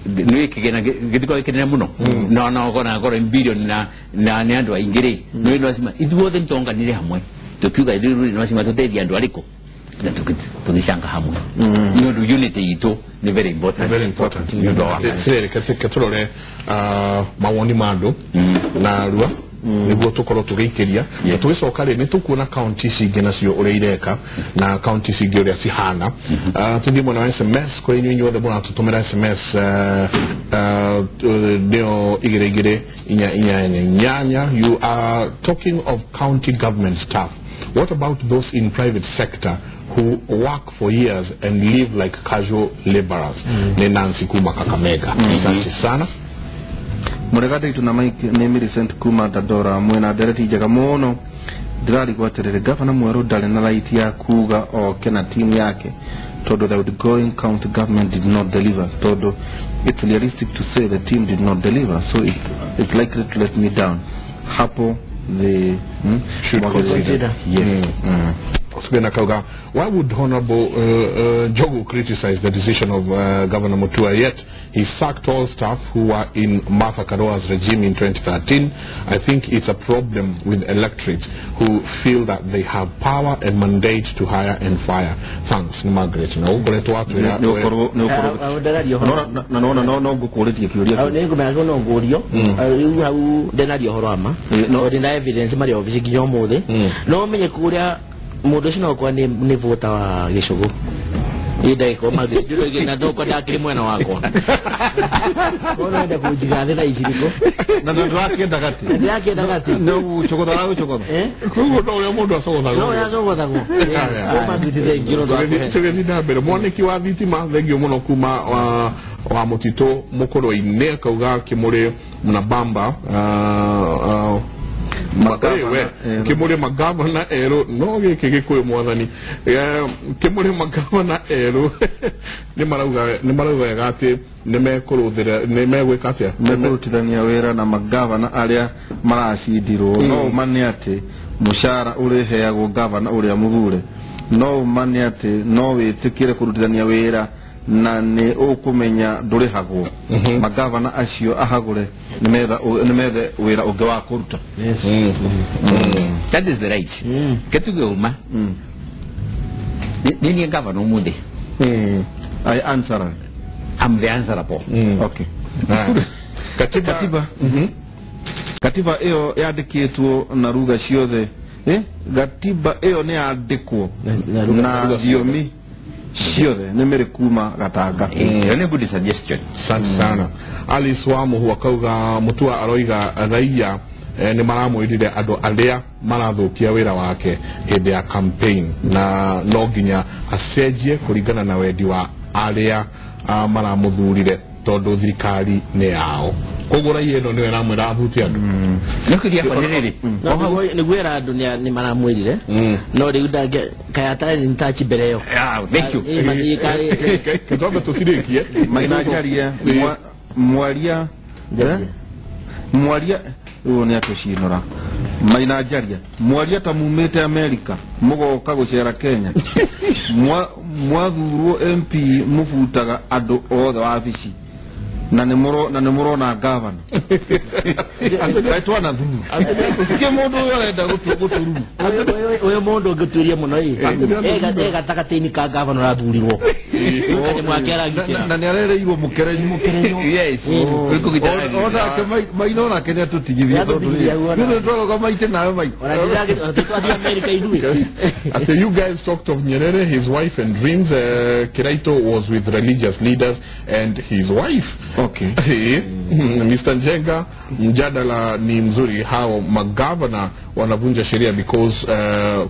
nĩ kĩgĩna gĩtikoragwo kĩnene mũno no no ũkona korwo bilioni na nĩ andũ aingĩ rĩ nĩ lazima ithuothe nĩtwonganire hamwe tũkiuga ithuĩ nĩ lazima tũteithie andũ arĩkũ na tũgĩcanga hamwe nĩ ũndũ unity itũ nĩ very important very important nĩ ũndũ wa reke tũrore mawoni ma andũ na rua nĩguo tũkorwo tũgĩikĩria na tũgĩcoka rĩ nĩ tũkuona kaunti ici ingĩ nacio ũrĩa ireka na kaunti ici ingĩ ũrĩa cihana tũthiĩ mwena wa SMS kũrĩ inyuĩ inyuothe mũratũtũmĩra SMS nĩyo 2 2 4 4 8. You are talking of county government staff. What about those in private sector who work for years and live like casual laborers? Nĩ Nancy kuma Kakamega. Asante sana. Mũrega itu na Mike nĩ Millicent kuma Dandora mwena ndereti njega mũno ndĩrarigwo atĩrĩrĩ gavana mwerũ ndarĩ na right ya kuga oke na timu yake tondũ the outgoing county government did not deliver tondũ it's realistic to say the team did not deliver so it's likely to let me down hapo they should consider. Yes. Kauga, why would Honorable Njogu criticize the decision of Governor Mutua, yet he sacked all staff who were in Martha Karua's regime in 2013? I think it's a problem with electorates who feel that they have power and mandate to hire and fire. Thanks, Margaret. Mundu ucio no kwa ni vota wa gicugu ĩ ndagĩka ũmathĩ na ndokwa ndakĩrĩ mwena wakwa ona enda kũnjiga thĩ thaa ici rĩkũ na ndũrakĩenda gati ndĩrakĩenda gati no gũcogotha aragũcogotha koguo no ũrĩa mũndũ acogothagwo no ũrĩa acogothagwo tũgĩthiĩ na mbere mwanĩki wa thitima thengio mũno kuma wa mũtitũ mũkũrwe-inĩ akauga kĩmũrĩ mnabamba kimuri magavana erũ no gĩkĩ gĩkũyũ mwathani kimuri magavana erũ nĩ marauga wega atĩ nĩ mekũrũthĩra nĩ megwĩka atĩa mekũrutithania wĩra na magavana arĩa maracindirwo no ma nĩ atĩ mũcara ũrĩheagwo gavana ũrĩa mũthure No mane atĩ no wĩtĩkĩre kũrutithania wĩra na nĩ ũkũmenya ndũrĩhagwo. Magavana acio ahagũre nĩmethe wĩra ũngĩ wa kũruta. That is the right. Ketuge uma. Nini gavana ũmũthĩ? I answer. I'm the answerable. Okay. Katiba. Katiba ĩyo yandĩkĩtwo na lugha ciothe. Gatiba ĩyo nĩ yandĩkwo na thiomi ciothe nĩ mĩrĩ kuma Gatanga. Ĩyo nĩ good suggestion. Asante sana. Alice Wamuhu akauga Mutua aroiga raia nĩ maramwĩrire andũ arĩa marathukia wĩra wake hĩndĩ ya campaign na no nginya acenjie kũringana na wendi wa arĩa maramuthurire tondu thirikari nĩ yao. Koguo raia ĩno nĩyo ĩramwĩra ahutie andũ. Nĩkũria kwa nĩrĩrĩ nĩguo era andũ nĩ maramwĩrire no rĩu ndange kaya tarĩ in touch mbere ĩyo. Thank you. Twambe tũcirĩkie. Maina Njaria mwaria mwaria ũyũ nĩ atũcinũra. Maina Njaria mwaria ta mumĩte America mũgoka gũcera Kenya mwathurwo MP mũbutaga andũ othe wabici na nĩ mũrona gavana. Twana thuru ke mũndũ ũyũ arenda gũtũruru ũyũ mũndũ ũngĩtuĩria mũno ĩ gatagatĩ-inĩ ka gavana ũrathurirwo nĩ mwake aragitĩra na nĩ arereirwo mũkerenyo. Yes. Onake Maina onake nĩ atũtigithia tondũ nĩ twaroga maite nawe maite. Ona America ithuĩ. After you guys talked of Nyerere, his wife and dreams, Kiraito was with religious leaders and his wife. Okay. Mr. Njenga, mjadala ni mzuri, hao magavana wanavunja sheria because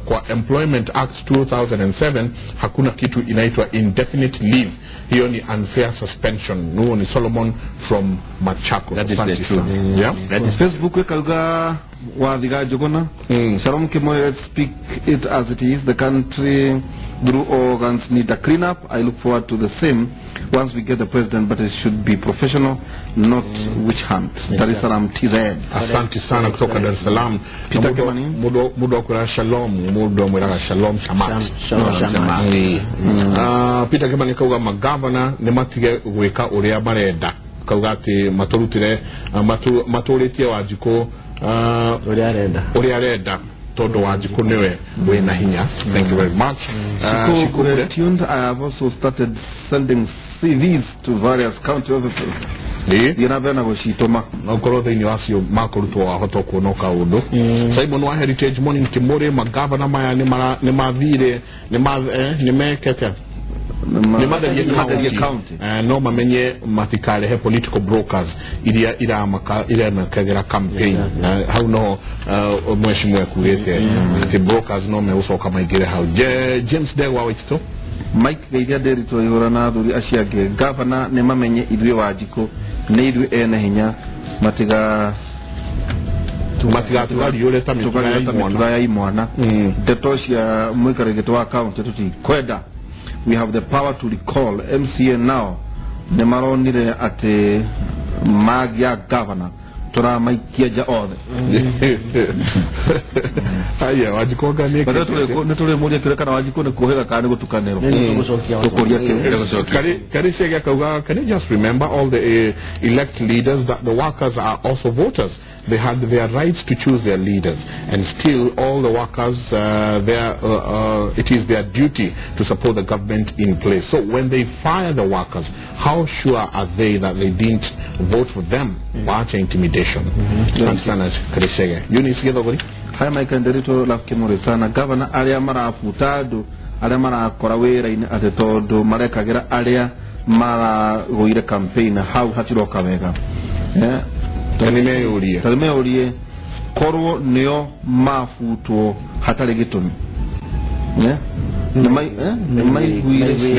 kwa Employment Act 2007 hakuna kitu inaitwa indefinite leave. Hiyo ni unfair suspension. Huo ni Solomon from Machakos. That is the truth. Yeah. That is Facebook ekaruga wathiga Njuguna. Shalom Kimori, let's speak it as it is. The country through organs need a clean up. I look forward to the same once we get the president, but it should be professional, not witch hunt. Dar es Salaam TZ. Asante sana kutoka Dar es Salaam. Mudo wa Shalom, mudo mwiraga Shalom Shamat. Shalom Shamat. Peter Kimani kauga magavana nĩ matige gwĩka ũrĩa marenda. Kauga atĩ maturutire matũrĩtie Wanjikũ ũrĩa arenda tondu Wanjikũ niwe wĩna hinya. Thank you very much. Shikure tuned. I have also started sending CVs to various county offices. Thiĩ na gũcitũma no korwo thĩinĩ wacio makũrutwo wahota kuona kaũndũ. Simon wa Heritage Morning Kimori, magavana maya nĩ mathire nĩ mekete nĩ county no mamenye matikarehe political brokers iria iramakagera campaign. Hau no mheshimiwa ekugĩte atĩ brokers no megũcoka maingĩre hau. James Ndegwa Waititũ. Mike Geithia Nderitu ihũra na athuri acio angĩ gavana nĩ mamenye ithuĩ Wanjikũ nĩ ithuĩ ene hinya matigatũgariũre ta mĩtura ya imwana. Ndeto cia mũikarĩri gĩtĩ wa county tũtikwenda. We have the power to recall MCA now. Nĩ maronire atĩ magia governor tũramaikia nja othe. Haya Wanjikũ nga nĩ nĩ tũrĩmũria kĩũria kana Wanjikũ nĩ kũhĩga kana nĩ gũtukanĩrwo. Tũkũria kĩũria. Karĩcege akauga, can you just remember all the elect leaders that the workers are also voters. They had their rights to choose their leaders, and still all the workers it is their duty to support the government in place. So when they fire the workers, how sure are they that they didn't vote for them? Waacha intimidation. Asante sana Karĩcege. Eunice Githogori. Haya Mike Nderitu love Kimori sana. Governor arĩa marabuta andũ arĩa marakora wĩra-inĩ atĩ tondũ marekagĩra arĩa maragũire campaign hau hatiroka wega. Nĩ meyũrie korwo nĩo mabutwo hatarĩ gĩtũmi. Nĩ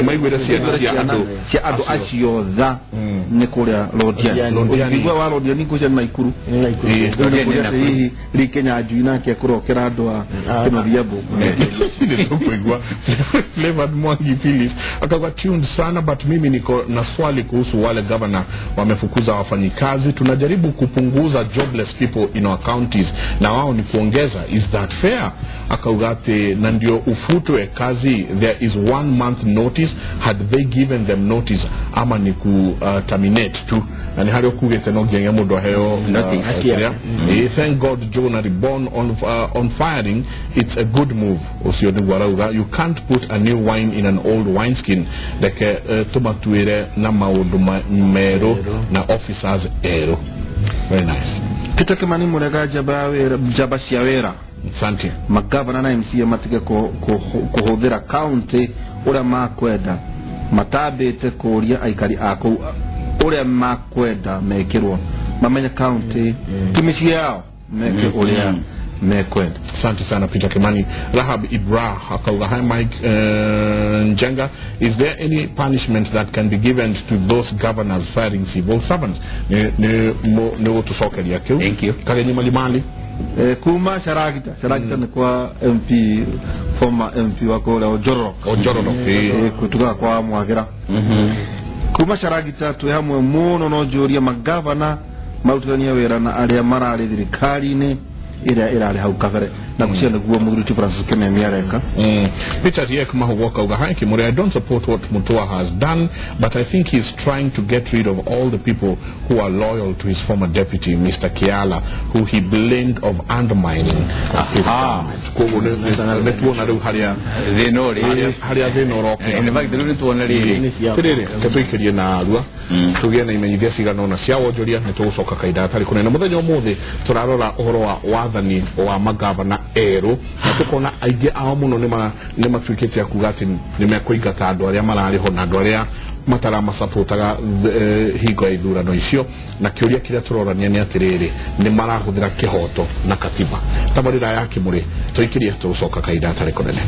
maiguire cia andũ acio tha nĩ kũrĩa Londiani. Ũngĩigua wa Londiani kũcia nĩ Naikuru. Hihi Rikenya Njui nake ekũrokera andũ a Kĩnoria Mbũkũ. Nĩ tũkũigua. Flavored Mwangi Phillips akauga tuned sana, but mimi niko na swali kuhusu wale governor wamefukuza wafanyikazi. Tunajaribu kupunguza jobless people in our counties na wao ni kuongeza. Is that fair? Akauga ati na ndio ufutwe kazi SRC there is 1 month notice. Had they given them notice ama ni ku terminate tu, na ni hari okugete no nginya mundu aheo notice. Thank God Jonah reborn on firing, it's a good move. Ucio niguo arauga, you can't put a new wine in an old wineskin, reke tumatuire na maundu meru na officers eru. Very nice. Peter Kimani Murega njamba cia wira. Asante. Magavana na MCA matige kuhuthira county uria makwenda, matambite kuria aikari a kuu uria makwenda mekirwo, mamenye county ti mĩciĩ yao, meke uria mekwenda. Asante sana Peter Kimani. Rahab Ibra akauga, hi Mike Njenga, is there any punishment that can be given to those governors firing civil servants? Ni gutucokeria kiu. Thank you. Kagenyi Malimali. Kuma Sharagita ni kwa MP, former MP wa kule Ojororo kutoka kwa Mwagira. Kuma Sharagita twi hamwe muno no njuria magavana marutithania wira na aria marari thirikari-ini ira irari hau kabere, na gucio niguo muthuri ti Francis Kimemi areka. Peter Riek Mahugo akauga, hi Kimuri, I don't support what Mutua has done, but I think he's trying to get rid of all the people who are loyal to his former deputy Mr. Kiala, who he blamed of undermining his government. Koguo nĩ tuona rĩu haria thĩna ũrĩ, haria thĩna ũrokĩra. In fact rĩu nĩ tuona rĩrĩ tirĩrĩ, tũikĩrie na arua tũgĩe na imenyithia cigana ũna cia wonjoria, nĩ tũgũcoka kahinda gatarĩ kũnene. Mũthenya ũmũthĩ tũrarora ũhoro wa wathani wa magavana erũ, na tukona aingĩ ao mũno nĩ matuĩkĩte a kuga atĩ nĩ mekũingata andũ arĩa mararĩ ho na andũ arĩa mataramacapotaga hingo ya ithurano icio, na kĩũria kĩrĩa tũrorania nĩ atĩrĩrĩ, nĩ marahũthĩra kĩhoto na katiba. Tabarĩra ya Kĩmũrĩ tũikĩrie, tũgũcoka kahinda gatarĩ kũnene.